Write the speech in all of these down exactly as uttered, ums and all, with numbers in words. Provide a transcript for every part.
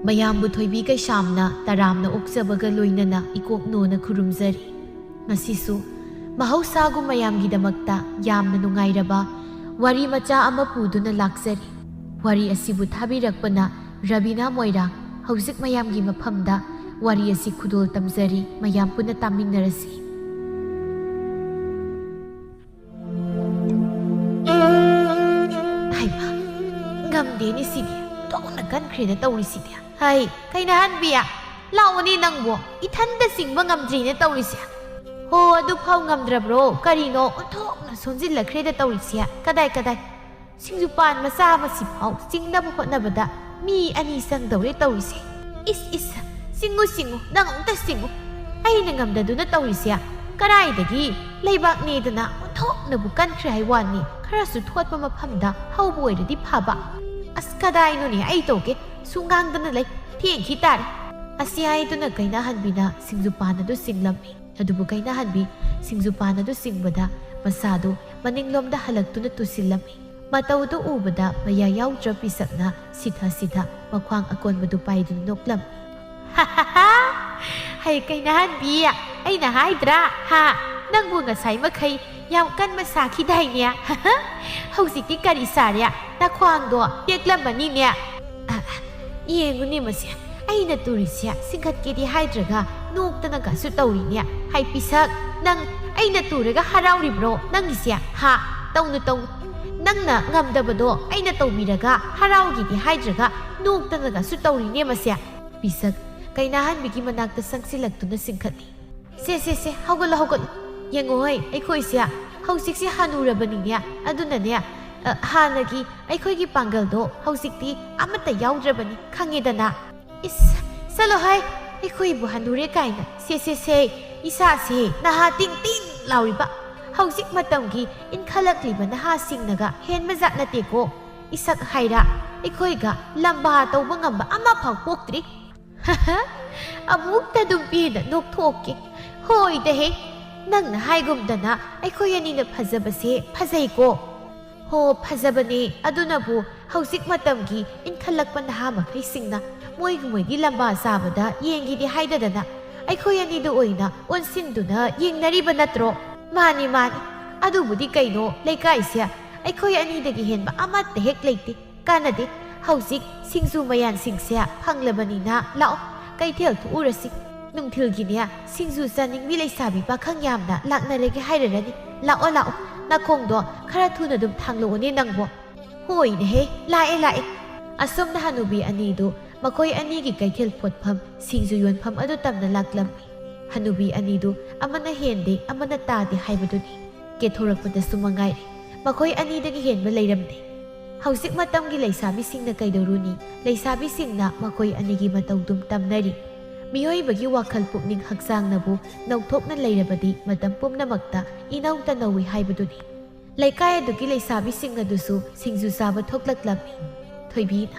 ꯃꯌꯥꯝꯕꯨ ꯊꯣꯏꯕꯤ ꯀꯩꯁꯥꯝꯅ ꯇꯔꯥꯝꯅ ꯑꯣꯛꯆꯕꯒ ꯂꯣꯏꯅꯅ ꯏꯀꯣꯛ ꯅꯣꯅ ꯈꯨꯔꯨꯝꯖꯔꯤ꯫ ꯉꯁꯤꯁꯨ ꯃꯍꯧꯁꯥꯒꯨꯝ ꯃꯌꯥꯝꯒꯤꯗꯃꯛꯇ ꯌꯥꯝꯅ ꯅꯨꯡꯉꯥꯏꯔꯕ ꯋꯥꯔꯤ ꯃꯆꯥ ꯑꯃ ꯄꯨꯗꯨꯅ ꯂꯥꯛꯆꯔꯤ꯫ ꯋꯥꯔꯤ ꯑꯁꯤꯕꯨ ꯊꯥꯕꯤꯔꯛꯄꯅ ꯔꯕꯤꯅꯥ ꯃꯣꯏꯔꯥꯡ꯫ ꯍꯧꯖꯤꯛ ꯃꯌꯥꯝꯒꯤ ꯃꯐꯝꯗ ꯋꯥꯔꯤ ꯑꯁꯤ ꯈꯨꯗꯣꯜ ꯇꯝꯖꯔꯤ, ꯃꯌꯥꯝ ꯄꯨꯟꯅ ꯇꯥꯃꯤꯟꯅꯔꯁꯤ꯫ ꯍꯩꯃꯥ, ꯉꯝꯗꯦꯅꯦ ꯁꯤꯗꯤ, ꯊꯣꯛꯅ ꯀꯟꯈ꯭ꯔꯦꯗ ꯇꯧꯔꯤꯁꯤꯗꯤ꯫ ꯍꯩ, ꯀꯩꯅꯍꯟꯕꯤ, ꯂꯥꯛꯑꯣꯅꯦ ꯅꯪꯕꯨ, ꯏꯊꯟꯗ ꯆꯤꯡꯕ ꯉꯝꯗ꯭ꯔꯤꯅꯦ ꯇꯧꯔꯤꯁꯦ꯫ ꯍꯣ, ꯑꯗꯨ ꯐꯥꯎ ꯉꯝꯗ꯭ꯔꯕ꯭ꯔꯣ? ꯀꯔꯤꯅꯣ, ꯑꯣꯟꯊꯣꯛꯅ ꯁꯣꯟꯖꯤꯜꯂꯛꯈ꯭ꯔꯦꯗ ꯇꯧꯔꯤꯁꯦ꯫ ꯀꯗꯥꯏ, ꯀꯗꯥꯏ? ꯁꯤꯡꯖꯨꯄꯥꯟ ꯃꯆꯥ ꯑꯃꯁꯤ ꯐꯥꯎ ꯆꯤꯡꯅꯕ ꯍꯣꯠꯅꯕꯗ ꯃꯤ ꯑꯅꯤ ꯆꯪꯗꯧꯔꯦ ꯇꯧꯔꯤꯁꯦ꯫ ꯏꯁ, ꯏꯁ, ꯆꯤꯡꯉꯨ, ꯆꯤꯡꯉꯨ, ꯅꯪ ꯑꯝꯇ ꯆꯤꯡꯉꯨ꯫ ꯑꯩꯅ ꯉꯝꯗꯗꯨꯅ ꯇꯧꯔꯤꯁꯦ ꯀꯔꯥꯏꯗꯒꯤ ꯂꯩꯕꯥꯛꯅꯦꯗꯅ ꯑꯣꯟꯊꯣꯛꯅꯕꯨ ꯀꯟꯈ꯭ꯔꯦ ꯍꯥꯏ ꯋꯥꯅꯤ꯫ ꯈꯔꯁꯨ ꯊꯣꯠꯄ ꯃꯐꯝꯗ ꯍꯧꯕ ꯑꯣꯏꯔꯗꯤ ꯐꯕ꯫ ꯑꯁ, ꯀꯗꯥꯏꯅꯣꯅꯦ, ꯑꯩ ꯇꯧꯒꯦ꯫ ꯁꯨꯡꯉꯥꯡꯗꯅ ꯂꯩ꯫ ꯊꯦꯡꯈꯤ ꯇꯥꯔꯦ꯫ ꯑꯁꯤ ꯍꯥꯏꯗꯨꯅ ꯀꯩꯅꯍꯟꯕꯤꯅ ꯁꯤꯡꯖꯨꯄꯥꯟ ꯑꯗꯨ ꯆꯤꯡꯂꯝꯃꯤ꯫ ꯑꯗꯨꯕꯨ ꯀꯩꯅꯍꯟꯕꯤ ꯁꯤꯡꯖꯨꯄꯥꯟ ꯑꯗꯨ ꯆꯤꯡꯕꯗ ꯃꯁꯥꯗꯨ ꯃꯅꯤꯡꯂꯣꯝꯗ ꯍꯜꯂꯛꯇꯨꯅ ꯇꯨꯁꯤꯜꯂꯝꯃꯤ꯫ ꯃꯇꯧꯗꯨ ꯎꯕꯗ ꯃꯌꯥ ꯌꯥꯎꯗ꯭ꯔ ꯄꯤꯁꯛꯅ ꯁꯤꯊ ꯁꯤꯊ ꯃꯈ꯭ꯋꯥꯡ ꯑꯀꯣꯟꯕꯗꯨ ꯄꯥꯏꯗꯨꯅ ꯅꯣꯛꯂꯝꯃꯤ꯫ ꯍꯩ, ꯀꯩꯅꯍꯟꯕꯤ, ꯑꯩꯅ ꯍꯥꯏꯗ꯭ꯔꯥ? ꯍꯥ? ꯅꯪꯕꯨ ꯉꯁꯥꯏ ꯃꯈꯩ ꯌꯥꯝ ꯀꯟꯕ ꯁꯥꯈꯤꯗꯥꯏꯅꯦ? ꯍꯧꯖꯤꯛꯇꯤ ꯀꯔꯤ ꯁꯥꯔꯦ? ꯅꯈ꯭ꯋꯥꯡꯗꯣ ꯇꯦꯛꯂꯝꯃꯅꯤꯅꯦ꯫ ꯑ, ꯌꯦꯡꯉꯨꯅꯦ ꯃꯁꯦ, ꯑꯩꯅ ꯇꯨꯔꯤꯁꯦ ꯁꯤꯡꯒꯠꯀꯦꯗꯤ ꯍꯥꯏꯗ꯭ꯔꯒ ꯅꯣꯛꯇꯅꯒꯁꯨ ꯇꯧꯔꯤꯅꯦ꯫ ꯍꯩ ꯄꯤꯁꯛ, ꯅꯪ ꯑꯩꯅ ꯇꯨꯔꯒ ꯍꯔꯥꯎꯔꯤꯕ꯭ꯔꯣ ꯅꯪꯒꯤꯁꯦ? ꯍꯥ? ꯇꯧꯅꯨ, ꯇꯧꯅꯨ꯫ ꯅꯪꯅ ꯉꯝꯗꯕꯗꯣ ꯑꯩꯅ ꯇꯧꯕꯤꯔꯒ ꯍꯔꯥꯎꯒꯦꯗꯤ ꯍꯥꯏꯗ꯭ꯔꯒ ꯅꯣꯛꯇꯅꯒꯁꯨ ꯇꯧꯔꯤꯅꯦ ꯃꯁꯦ꯫ ꯄꯤꯁꯛ ꯀꯩꯅꯥꯍꯟꯕꯤꯒꯤ ꯃꯅꯥꯛꯇ ꯆꯪꯁꯤꯜꯂꯛꯇꯨꯅ ꯆꯤꯡꯈꯠꯂꯤ꯫ ꯁꯦ, ꯁꯦ, ꯁꯦ, ꯍꯧꯒꯠꯂꯣ, ꯍꯧꯒꯠꯂꯣ꯫ ꯌꯦꯡꯉꯣꯍꯦ, ꯑꯩꯈꯣꯏꯁꯦ ꯍꯧꯖꯤꯛꯁꯦ ꯍꯅꯨꯔꯕꯅꯤꯅꯦ꯫ ꯑꯗꯨꯅꯅꯦ, ꯑ, ꯍꯥꯟꯅꯒꯤ ꯑꯩꯈꯣꯏꯒꯤ ꯄꯥꯡꯒꯜꯗꯣ ꯍꯧꯖꯤꯛꯇꯤ ꯑꯃꯠꯇ ꯌꯥꯎꯗ꯭ꯔꯕꯅꯤ, ꯈꯪꯉꯦꯗꯅ꯫ ꯏꯁ, ꯆꯠꯂꯣꯍꯦ, ꯑꯩꯈꯣꯏꯕꯨ ꯍꯅꯨꯔꯦ ꯀꯥꯏꯅ꯫ ꯁꯦ, ꯁꯦ, ꯁꯦ, ꯏꯁꯥꯁꯦ ꯅꯍꯥ ꯇꯤꯡ ꯇꯤꯡ ꯂꯥꯎꯔꯤꯕ꯫ ꯍꯧꯖꯤꯛ ꯃꯇꯝꯒꯤ ꯏꯟꯈꯠꯂꯛꯂꯤꯕ ꯅꯍꯥꯁꯤꯡꯅꯒ ꯍꯦꯟꯕ ꯖꯥꯠ ꯅꯠꯇꯦꯀꯣ꯫ ꯏꯁꯛ ꯍꯥꯏꯔ ꯑꯩꯈꯣꯏꯒ ꯂꯝꯕꯥ ꯇꯧꯕ ꯉꯝꯕ ꯑꯃꯐꯥꯎ ꯄꯣꯛꯇ꯭ꯔꯤ꯫ ꯑꯃꯨꯛꯇ ꯑꯗꯨꯝ ꯄꯦꯟꯅ ꯅꯣꯛꯊꯣꯛꯀꯦ꯫ ꯍꯣꯏꯗ ꯍꯦ, "ꯅꯪꯅ ꯍꯥꯏꯒꯨꯝꯗꯅ ꯑꯩꯈꯣꯏ ꯑꯅꯤꯅ ꯐꯖꯕꯁꯦ ꯐꯖꯩꯀꯣ?" "ꯍꯣ, ꯐꯖꯕꯅꯦ꯫ ꯑꯗꯨꯅꯕꯨ ꯍꯧꯖꯤꯛ ꯃꯇꯝꯒꯤ ꯏꯟꯈꯠꯂꯛꯄ ꯅꯍꯥ ꯃꯈꯩꯁꯤꯡꯅ ꯃꯣꯏꯒꯤ ꯃꯣꯏꯒꯤ ꯂꯝꯕꯥ ꯆꯥꯕꯗ ꯌꯦꯡꯈꯤꯗꯤ ꯍꯥꯏꯗꯗꯅ ꯑꯩꯈꯣꯏ ꯑꯅꯤꯗ ꯑꯣꯏꯅ ꯑꯣꯟꯁꯤꯟꯗꯨꯅ ꯌꯦꯡꯅꯔꯤꯕ ꯅꯠꯇ꯭ꯔꯣ?" "ꯃꯥꯅꯤ, ꯃꯥꯅꯤ꯫ ꯑꯗꯨꯕꯨꯗꯤ ꯀꯩꯅꯣ, ꯂꯩꯀꯥꯏꯁꯦ ꯑꯩꯈꯣꯏ ꯑꯅꯤꯗꯒꯤ ꯍꯦꯟꯕ ꯑꯃꯠꯇ ꯍꯦꯛ ꯂꯩꯇꯦ꯫ ꯀꯥꯟꯅꯗꯦ꯫ ꯍꯧꯖꯤꯛ ꯁꯤꯡꯖꯨ ꯃꯌꯥꯟꯁꯤꯡꯁꯦ ꯐꯪꯂꯕꯅꯤꯅ ꯂꯥꯛꯑꯣ, ꯀꯩꯊꯦꯜ ꯊꯣꯛꯎꯔꯁꯤ꯫ ꯅꯨꯡꯊꯤꯜꯒꯤꯅꯦ ꯁꯤꯡꯖꯨ ꯆꯥꯅꯤꯡꯕꯤ ꯂꯩꯁꯥꯕꯤ ꯄꯥꯈꯪ ꯌꯥꯝꯅ ꯂꯥꯛꯅꯔꯒꯦ ꯍꯥꯏꯔꯔꯅꯤ꯫ ꯂꯥꯛꯑꯣ, ꯂꯥꯛꯑꯣ꯫ ꯅꯈꯣꯡꯗꯣ ꯈꯔ ꯊꯨꯅ ꯑꯗꯨꯝ ꯊꯥꯡꯂꯛꯑꯣꯅꯦ ꯅꯪꯕꯣ꯫" "ꯍꯣꯏꯅꯦꯍꯦ, ꯂꯥꯛꯑꯦ, ꯂꯥꯛꯑꯦ꯫" ꯑꯁꯣꯝꯗ ꯍꯅꯨꯕꯤ ꯑꯅꯤꯗꯨ ꯃꯈꯣꯏ ꯑꯅꯤꯒꯤ ꯀꯩꯊꯦꯜ ꯐꯣꯠꯐꯝ, ꯁꯤꯡꯖꯨ ꯌꯣꯟꯐꯝ ꯑꯗꯨ ꯇꯝꯅ ꯂꯥꯛꯂꯝꯃꯤ꯫ ꯍꯅꯨꯕꯤ ꯑꯅꯤꯗꯨ ꯑꯃꯅ ꯍꯦꯟꯗꯦ, ꯑꯃꯅ ꯇꯥꯗꯦ ꯍꯥꯏꯕꯗꯨꯅꯤ꯫ ꯀꯦꯊꯣꯔꯛꯄꯗꯁꯨ ꯃꯉꯥꯏꯔꯦ, ꯃꯈꯣꯏ ꯑꯅꯤꯗꯒꯤ ꯍꯦꯟꯕ ꯂꯩꯔꯝꯗꯦ꯫ ꯍꯧꯖꯤꯛ ꯃꯇꯝꯒꯤ ꯂꯩꯁꯥꯕꯤꯁꯤꯡꯅ ꯀꯩꯗꯧꯔꯨꯅꯤ? ꯂꯩꯁꯥꯕꯤꯁꯤꯡꯅ ꯃꯈꯣꯏ ꯑꯅꯤꯒꯤ ꯃꯇꯧꯗꯨꯝ ꯇꯝꯅꯔꯤ꯫ ꯃꯤꯑꯣꯏꯕꯒꯤ ꯋꯥꯈꯜ ꯄꯨꯛꯅꯤꯡ ꯍꯛꯆꯥꯡꯅꯕꯨ ꯅꯧꯊꯣꯛꯅ ꯂꯩꯔꯕꯗꯤ ꯃꯇꯝ ꯄꯨꯝꯅꯃꯛꯇ ꯏꯅꯧꯇ ꯅꯧꯏ ꯍꯥꯏꯕꯗꯨꯅꯤ꯫ ꯂꯩꯀꯥꯏ ꯑꯗꯨꯒꯤ ꯂꯩꯁꯥꯕꯤꯁꯤꯡ ꯑꯗꯨꯁꯨ ꯁꯤꯡꯖꯨ ꯆꯥꯕ ꯊꯣꯛꯂꯛꯂꯝꯃꯤ꯫ ꯊꯣꯏꯕꯤꯅ,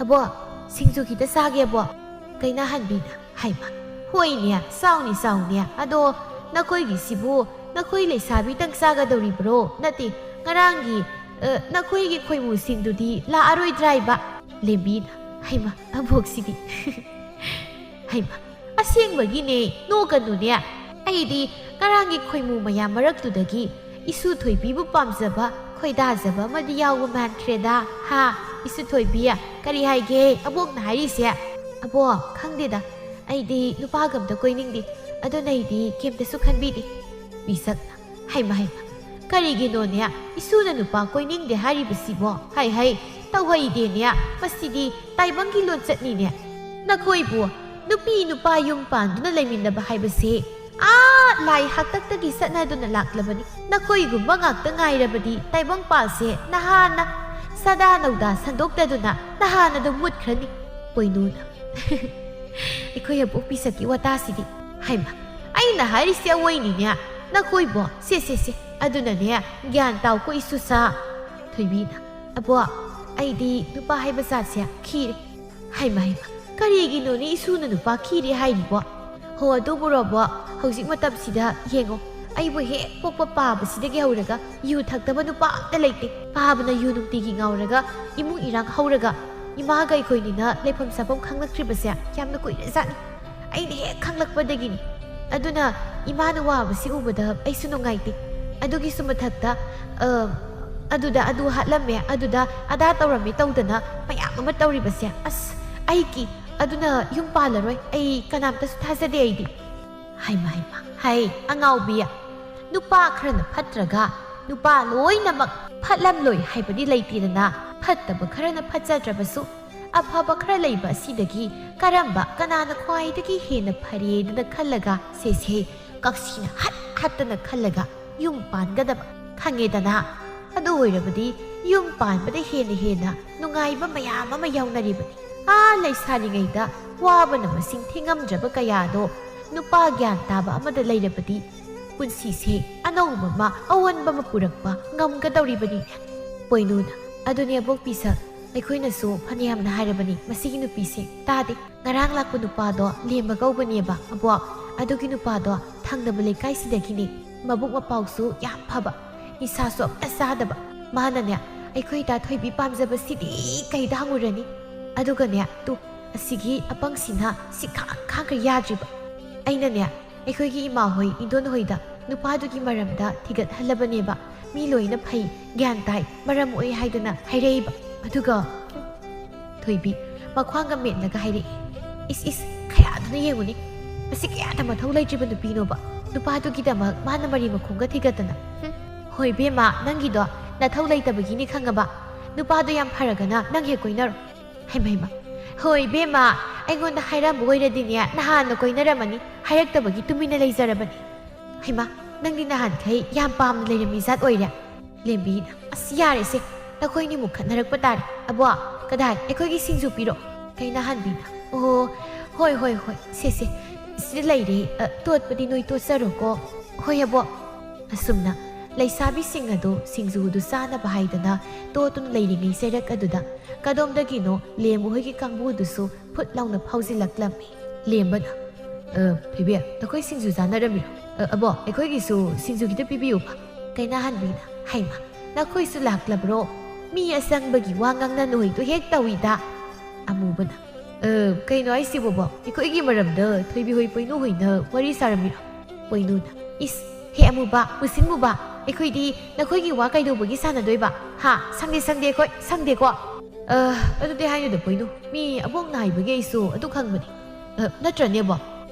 "ꯑꯕꯣ, ꯁꯤꯡꯖꯨ ꯈꯤꯇ ꯆꯥꯒꯦ, ꯑꯕꯣ꯫" ꯀꯩꯅꯥꯍꯟꯕꯤꯅ, "ꯍꯩꯃ, ꯍꯣꯏꯅꯦ, ꯆꯥꯎꯅꯦ, ꯆꯥꯎꯅꯦ꯫ ꯑꯗꯣ ꯅꯈꯣꯏꯒꯤꯁꯤꯕꯨ ꯅꯈꯣꯏ ꯂꯩꯁꯥꯕꯤꯇꯪ ꯆꯥꯒꯗꯧꯔꯤꯕ꯭ꯔꯣ? ꯅꯠꯇꯦ, ꯉꯔꯥꯡꯒꯤ, ꯑ, ꯅꯈꯣꯏꯒꯤ ꯈꯣꯏꯃꯨꯁꯤꯡꯗꯨꯗꯤ ꯂꯥꯛꯑꯔꯣꯏꯗ꯭ꯔꯥ ꯍꯥꯏꯕ?" ꯂꯦꯝꯕꯤꯅ, "ꯍꯩꯃ, ꯑꯕꯣꯛꯁꯤꯗꯤ꯫" "ꯍꯩꯃ, ꯑꯁꯦꯡꯕꯒꯤꯅꯦ, ꯅꯣꯛꯀꯅꯨꯅꯦ꯫ ꯑꯩꯗꯤ ꯉꯔꯥꯡꯒꯤ ꯈꯣꯏꯃꯨ ꯃꯌꯥꯝ ꯃꯔꯛꯇꯨꯗꯒꯤ ꯏꯁꯨ ꯊꯣꯏꯕꯤꯕꯨ ꯄꯥꯝꯖꯕ, ꯈꯣꯏꯗꯥꯖꯕ ꯑꯃꯗꯤ ꯌꯥꯎꯕ ꯃꯥꯟꯈ꯭ꯔꯦꯗ꯫ ꯍꯥ, ꯏꯁꯨ ꯊꯣꯏꯕꯤ, ꯀꯔꯤ ꯍꯥꯏꯒꯦ ꯑꯕꯣꯛꯅ ꯍꯥꯏꯔꯤꯁꯦ?" "ꯑꯕꯣꯛ, ꯈꯪꯗꯦꯗ꯫ ꯑꯩꯗꯤ ꯅꯨꯄꯥꯒ ꯑꯝꯇ ꯀꯣꯏꯅꯤꯡꯗꯦ꯫ ꯑꯗꯨꯅ ꯑꯩꯗꯤ ꯀꯩꯝꯇꯁꯨ ꯈꯟꯕꯤꯗꯦ꯫" ꯃꯤꯁꯛꯅ, "ꯍꯩꯃ, ꯍꯩꯃ, ꯀꯔꯤꯒꯤꯅꯣꯅꯦ ꯏꯁꯨꯅ ꯅꯨꯄꯥ ꯀꯣꯏꯅꯤꯡꯗꯦ ꯍꯥꯏꯔꯤꯕꯁꯤꯕꯣ? ꯍꯩ, ꯍꯩ, ꯇꯧꯍꯩꯗꯦꯅꯦ꯫ ꯃꯁꯤꯗꯤ ꯇꯥꯏꯕꯪꯒꯤ ꯂꯣꯟꯆꯠꯅꯤꯅꯦ꯫ ꯅꯈꯣꯏꯕꯨ ꯅꯨꯄꯤ ꯅꯨꯄꯥ ꯌꯨꯝ ꯄꯥꯟꯗꯨꯅ ꯂꯩꯃꯤꯟꯅꯕ ꯍꯥꯏꯕꯁꯦ ꯑꯥ ꯂꯥꯏ ꯍꯥꯛꯇꯛꯇꯒꯤ ꯆꯠꯅꯗꯨꯅ ꯂꯥꯛꯂꯕꯅꯤ꯫ ꯅꯈꯣꯏꯒꯨꯝꯕ ꯉꯥꯛꯇ ꯉꯥꯏꯔꯕꯗꯤ ꯇꯥꯏꯕꯪ ꯄꯥꯜꯁꯦ ꯅꯍꯥꯟꯅ ꯁꯗꯥ ꯅꯧꯗꯥ ꯁꯟꯗꯣꯛꯇꯗꯨꯅ ꯅꯍꯥꯟ ꯑꯗꯨꯝ ꯃꯨꯠꯈ꯭ꯔꯅꯤ꯫" ꯄꯣꯏꯅꯨꯅ, "ꯑꯩꯈꯣꯏ ꯑꯕꯣꯛ ꯃꯤꯁꯛꯀꯤ ꯋꯥꯇꯥꯁꯤꯗꯤ꯫ ꯍꯩꯃ, ꯑꯩꯅ ꯍꯥꯏꯔꯤꯁꯦ ꯑꯋꯣꯏꯅꯤꯅꯦ꯫ ꯅꯈꯣꯏꯕꯣ, ꯁꯦ, ꯁꯦ, ꯁꯦ, ꯑꯗꯨꯅꯅꯦ, ꯒ꯭ꯌꯥꯟ ꯇꯥꯎꯀꯣ ꯏꯁꯨꯁꯥ꯫" ꯊꯣꯏꯕꯤꯅ, "ꯑꯕꯣꯛ, ꯑꯩꯗꯤ ꯅꯨꯄꯥ ꯍꯥꯏꯕ ꯖꯥꯠꯁꯦ ꯈꯤꯔꯦ꯫" "ꯍꯩꯃ, ꯍꯩꯃ, ꯀꯔꯤꯒꯤꯅꯣꯅꯦ ꯏꯁꯨꯅ ꯅꯨꯄꯥ ꯈꯤꯔꯦ ꯍꯥꯏꯔꯤꯕꯣ?" ꯍꯣ, ꯑꯗꯨꯕꯨꯔꯣꯕꯣ, ꯍꯧꯖꯤꯛ ꯃꯇꯝꯁꯤꯗ ꯌꯦꯡꯉꯣ, ꯑꯩꯕꯨ ꯍꯦꯛ ꯄꯣꯛꯄ ꯄꯥꯕꯁꯤꯗꯒꯤ ꯍꯧꯔꯒ ꯌꯨ ꯊꯛꯇꯕ ꯅꯨꯄꯥ ꯑꯝꯇ ꯂꯩꯇꯦ꯫ ꯄꯥꯕꯅ ꯌꯨ ꯅꯨꯡꯇꯤꯒꯤ ꯉꯥꯎꯔꯒ, ꯏꯃꯨꯡ ꯏꯔꯥꯡ ꯍꯧꯔꯒ, ꯏꯃꯥꯒ ꯑꯩꯈꯣꯏꯅꯤꯅ ꯂꯩꯐꯝ ꯆꯥꯐꯝ ꯈꯪꯂꯛꯇ꯭ꯔꯤꯕꯁꯦ ꯌꯥꯝꯅ ꯀꯨꯏꯔꯖꯥꯠꯅꯤ꯫ ꯑꯩꯅ ꯍꯦꯛ ꯈꯪꯂꯛꯄꯗꯒꯤꯅꯤ꯫ ꯑꯗꯨꯅ ꯏꯃꯥꯅ ꯋꯥꯕꯁꯤ ꯎꯕꯗ ꯑꯩꯁꯨ ꯅꯨꯡꯉꯥꯏꯇꯦ꯫ ꯑꯗꯨꯒꯤꯁꯨ ꯃꯊꯛꯇ, ꯑ, ꯑꯗꯨꯗ ꯑꯗꯨ ꯍꯥꯠꯂꯝꯃꯦ, ꯑꯗꯨꯗ ꯑꯗꯥ ꯇꯧꯔꯝꯃꯦ ꯇꯧꯗꯅ ꯃꯌꯥꯝ ꯑꯃ ꯇꯧꯔꯤꯕꯁꯦ, ꯑꯁ, ꯑꯩ ꯀꯤ꯫ ꯑꯗꯨꯅ ꯌꯨꯝ ꯄꯥꯜꯂꯔꯣꯏ꯫ ꯑꯩ ꯀꯅꯥꯝꯇꯁꯨ ꯊꯥꯖꯗꯦ ꯑꯩꯗꯤ꯫ ꯍꯩꯃ, ꯍꯩꯃ, ꯍꯩ, ꯑꯉꯥꯎꯕꯤ, ꯅꯨꯄꯥ ꯈꯔꯅ ꯐꯠꯇ꯭ꯔꯒ ꯅꯨꯄꯥ ꯂꯣꯏꯅꯃꯛ ꯐꯠꯂꯝꯂꯣꯏ ꯍꯥꯏꯕꯗꯤ ꯂꯩꯇꯦꯗꯅ꯫ ꯐꯠꯇꯕ ꯈꯔꯅ ꯐꯠꯆꯗ꯭ꯔꯕꯁꯨ, ꯑꯐꯕ ꯈꯔ ꯂꯩꯕ ꯑꯁꯤꯗꯒꯤ ꯀꯔꯝꯕ, ꯀꯅꯥꯅ ꯈ꯭ꯋꯥꯏꯗꯒꯤ ꯍꯦꯟꯅ ꯐꯔꯦꯗꯅ ꯈꯜꯂꯒ, ꯁꯦ, ꯁꯦ, ꯀꯛꯁꯤꯅ ꯍꯠ ꯍꯠꯇꯅ ꯈꯜꯂꯒ ꯌꯨꯝ ꯄꯥꯟꯒꯗꯕ, ꯈꯪꯉꯦꯗꯅ? ꯑꯗꯨ ꯑꯣꯏꯔꯕꯗꯤ ꯌꯨꯝ ꯄꯥꯟꯕꯗ ꯍꯦꯟꯅ ꯍꯦꯟꯅ ꯅꯨꯡꯉꯥꯏꯕ ꯃꯌꯥꯝ ꯑꯃ ꯌꯥꯎꯅꯔꯤꯕꯅꯤ꯫ ꯑꯥ, ꯂꯩꯁꯥꯔꯤꯉꯩꯗ ꯋꯥꯕꯅ ꯃꯁꯤꯡ ꯊꯤꯉꯝꯗ꯭ꯔꯕ ꯀꯌꯥꯗꯣ ꯅꯨꯄꯥ ꯒ꯭ꯌꯥꯟ ꯇꯥꯕ ꯑꯃꯗ ꯂꯩꯔꯕꯗꯤ ꯄꯨꯟꯁꯤꯁꯦ ꯑꯅꯧꯕ ꯑꯃ, ꯑꯑꯣꯟꯕ ꯑꯃ ꯄꯨꯔꯛꯄ ꯉꯝꯒꯗꯧꯔꯤꯕꯅꯤꯅꯦ꯫ ꯄꯣꯏꯅꯨꯅ, ꯑꯗꯨꯅꯦ ꯑꯕꯣꯛꯄꯤ ꯁꯛ, ꯑꯩꯈꯣꯏꯅꯁꯨ ꯐꯅꯌꯥꯝꯅ ꯍꯥꯏꯔꯕꯅꯤ, ꯃꯁꯤꯒꯤ ꯅꯨꯄꯤꯁꯦ ꯇꯥꯗꯦ꯫ ꯉꯔꯥꯡ ꯂꯥꯛꯄ ꯅꯨꯄꯥꯗꯣ ꯂꯦꯝꯕ ꯀꯧꯕꯅꯦꯕ, ꯑꯕꯣꯛ꯫ ꯑꯗꯨꯒꯤ ꯅꯨꯄꯥꯗꯣ ꯊꯪꯅꯕ ꯂꯩꯀꯥꯏꯁꯤꯗꯒꯤꯅꯦ꯫ ꯃꯕꯨꯛ ꯃꯄꯥꯎꯁꯨ ꯌꯥꯝ ꯐꯕ, ꯅꯤꯁꯥꯁꯨ ꯑꯝꯇ ꯆꯥꯗꯕ꯫ ꯃꯥꯅꯅꯦ, ꯑꯩꯈꯣꯏ ꯗꯥ ꯊꯣꯏꯕꯤ ꯄꯥꯝꯖꯕꯁꯤꯗꯤ ꯀꯩꯗ ꯍꯪꯉꯨꯔꯅꯤ? ꯑꯗꯨꯒꯅꯦ, ꯇꯨ, ꯑꯁꯤꯒꯤ ꯑꯄꯪꯁꯤꯅ ꯁꯤ ꯈꯥꯡ ꯈꯥꯡꯈ꯭ꯔ ꯌꯥꯗ꯭ꯔꯤꯕ꯫ ꯑꯩꯅꯅꯦ, ꯑꯩꯈꯣꯏꯒꯤ ꯏꯃꯥ ꯍꯣꯏ, ꯏꯟꯗꯣꯟ ꯍꯣꯏꯗ ꯅꯨꯄꯥꯗꯨꯒꯤ ꯃꯔꯝꯗ ꯊꯤꯒꯠꯍꯜꯂꯕꯅꯦꯕ꯫ ꯃꯤ ꯂꯣꯏꯅ ꯐꯩ, ꯒ꯭ꯌꯥꯟ ꯇꯥꯏ, ꯃꯔꯝ ꯑꯣꯛꯏ ꯍꯥꯏꯗꯅ ꯍꯥꯏꯔꯛꯏꯕ꯫ ꯑꯗꯨꯒ, ꯊꯣꯏꯕꯤ ꯃꯈ꯭ꯋꯥꯡꯒ ꯃꯦꯠꯂꯒ ꯍꯥꯏꯔꯛꯏ, "ꯏꯁ, ꯏꯁ, ꯈꯌꯥꯗꯨꯅ ꯌꯦꯡꯉꯨꯅꯦ꯫ ꯃꯁꯤ ꯀꯌꯥꯗ ꯃꯊꯧ ꯂꯩꯇ꯭ꯔꯤꯕ ꯅꯨꯄꯤꯅꯣꯕ? ꯅꯨꯄꯥꯗꯨꯒꯤꯗꯃꯛ ꯃꯥꯅ ꯃꯔꯤ ꯃꯈꯣꯡꯒ ꯊꯤꯒꯠꯇꯅ꯫ ꯍꯨꯝ, ꯍꯣꯏ, ꯏꯕꯦꯝꯃ, ꯅꯪꯒꯤꯗꯣ ꯅꯊꯧ ꯂꯩꯇꯕꯒꯤꯅꯤ ꯈꯪꯉꯕ? ꯅꯨꯄꯥꯗꯣ ꯌꯥꯝ ꯐꯔꯒꯅ ꯅꯪ ꯍꯦꯛ ꯀꯣꯏꯅꯔꯣ꯫" ꯍꯩꯃ, ꯍꯩꯃ, ꯍꯣꯏ, ꯏꯕꯦꯝꯃ, ꯑꯩꯉꯣꯟꯗ ꯍꯥꯏꯔꯝꯕ ꯑꯣꯏꯔꯗꯤꯅꯦ, ꯅꯍꯥꯟꯅ ꯀꯣꯏꯅꯔꯝꯃꯅꯤ꯫ ꯍꯥꯏꯔꯛꯇꯕꯒꯤ ꯇꯨꯃꯤꯟꯅ ꯂꯩꯖꯔꯕꯅꯤ꯫ ꯍꯩꯃꯥ, ꯅꯪꯗꯤ ꯅꯍꯥꯟꯈꯩ ꯌꯥꯝ ꯄꯥꯝꯅ ꯂꯩꯔꯝꯃꯤ ꯖꯥꯠ ꯑꯣꯏꯔꯦ꯫ ꯂꯦꯝꯕꯤꯅ, "ꯑꯁ, ꯌꯥꯔꯦꯁꯦ, ꯅꯈꯣꯏꯅꯤꯃꯨꯛ ꯈꯠꯅꯔꯛꯄ ꯇꯥꯔꯦ꯫ ꯑꯕꯣ, ꯀꯗꯥꯏ, ꯑꯩꯈꯣꯏꯒꯤ ꯁꯤꯡꯖꯨ ꯄꯤꯔꯣ?" ꯀꯩꯅꯥꯍꯟꯕꯤꯅ, "ꯑꯣ, ꯍꯣꯏ, ꯍꯣꯏ, ꯍꯣꯏ, ꯁꯦ, ꯁꯦ, ꯁꯤꯗ ꯂꯩꯔꯦ꯫ ꯑ, ꯇꯣꯠꯄꯗꯤ ꯅꯣꯏ ꯇꯣꯠꯆꯔꯣꯀꯣ꯫" "ꯍꯣꯏ, ꯑꯕꯣ꯫" ꯑꯁꯨꯝꯅ ꯂꯩꯁꯥꯕꯤꯁꯤꯡ ꯑꯗꯨ ꯁꯤꯡꯖꯨꯗꯨ ꯆꯥꯅꯕ ꯍꯥꯏꯗꯅ ꯇꯣꯠꯇꯨꯅ ꯂꯩꯔꯤꯉꯩ ꯆꯩꯔꯛ ꯑꯗꯨꯗ ꯀꯗꯣꯝꯗꯒꯤꯅꯣ ꯂꯦꯝꯕ ꯍꯣꯏꯒꯤ ꯀꯥꯡꯕꯨꯗꯨꯁꯨ ꯐꯨꯠ ꯂꯥꯎꯅ ꯐꯥꯎꯖꯤꯜꯂꯛꯂꯝꯃꯤ꯫ ꯂꯦꯝꯕꯅ, "ꯑ, ꯊꯣꯏꯕꯤ, ꯅꯈꯣꯏ ꯁꯤꯡꯖꯨ ꯆꯥꯅꯔꯝꯃꯤꯔꯣ? ꯑ, ꯑꯕꯣꯛ, ꯑꯩꯈꯣꯏꯒꯤꯁꯨ ꯁꯤꯡꯖꯨ ꯈꯤꯇ ꯄꯤꯕꯤꯌꯨꯕ?" ꯀꯩꯅꯥꯍꯟꯕꯤꯅ, "ꯍꯩꯃ, ꯅꯈꯣꯏꯁꯨ ꯂꯥꯛꯂꯕ꯭ꯔꯣ? ꯃꯤ ꯑꯁꯪꯕꯒꯤ ꯋꯥ ꯉꯥꯡꯅ ꯅꯣꯏꯗꯣ ꯍꯦꯛ ꯇꯧꯏꯗ꯫" ꯑꯃꯨꯕꯅ, "ꯑ, ꯀꯩꯅꯣ ꯍꯥꯏꯁꯤꯕꯣ, ꯕꯣꯛ? ꯑꯩꯈꯣꯏꯒꯤ ꯃꯔꯝꯗ ꯊꯣꯏꯕꯤ ꯍꯣꯏ ꯄꯣꯏꯅꯨ ꯍꯣꯏꯅ ꯋꯥꯔꯤ ꯁꯥꯔꯝꯃꯤꯔꯣ?" ꯄꯣꯏꯅꯨꯅ, "ꯏꯁ, ꯍꯦ ꯑꯃꯨꯕ, ꯃꯨꯁꯤꯟ ꯃꯨꯕ, ꯑꯩꯈꯣꯏꯗꯤ ꯅꯈꯣꯏꯒꯤ ꯋꯥ ꯀꯩꯗꯧꯕꯒꯤ ꯁꯥꯟꯅꯗꯣꯏꯕ? ꯍꯥ? ꯁꯪꯗꯦ, ꯁꯪꯗꯦ, ꯑꯩꯈꯣꯏ ꯁꯪꯗꯦꯀꯣ꯫" "ꯑ, ꯑꯗꯨꯗꯤ ꯍꯥꯏꯅꯨꯗ ꯄꯣꯏꯅꯨ, ꯃꯤ ꯑꯕꯣꯛꯅ ꯍꯥꯏꯕꯒꯤ ꯑꯩꯁꯨ ꯑꯗꯨ ꯈꯪꯕꯅꯤ꯫ ꯑ, ꯅꯠꯇ꯭ꯔꯅꯦ ꯕꯣꯛ?"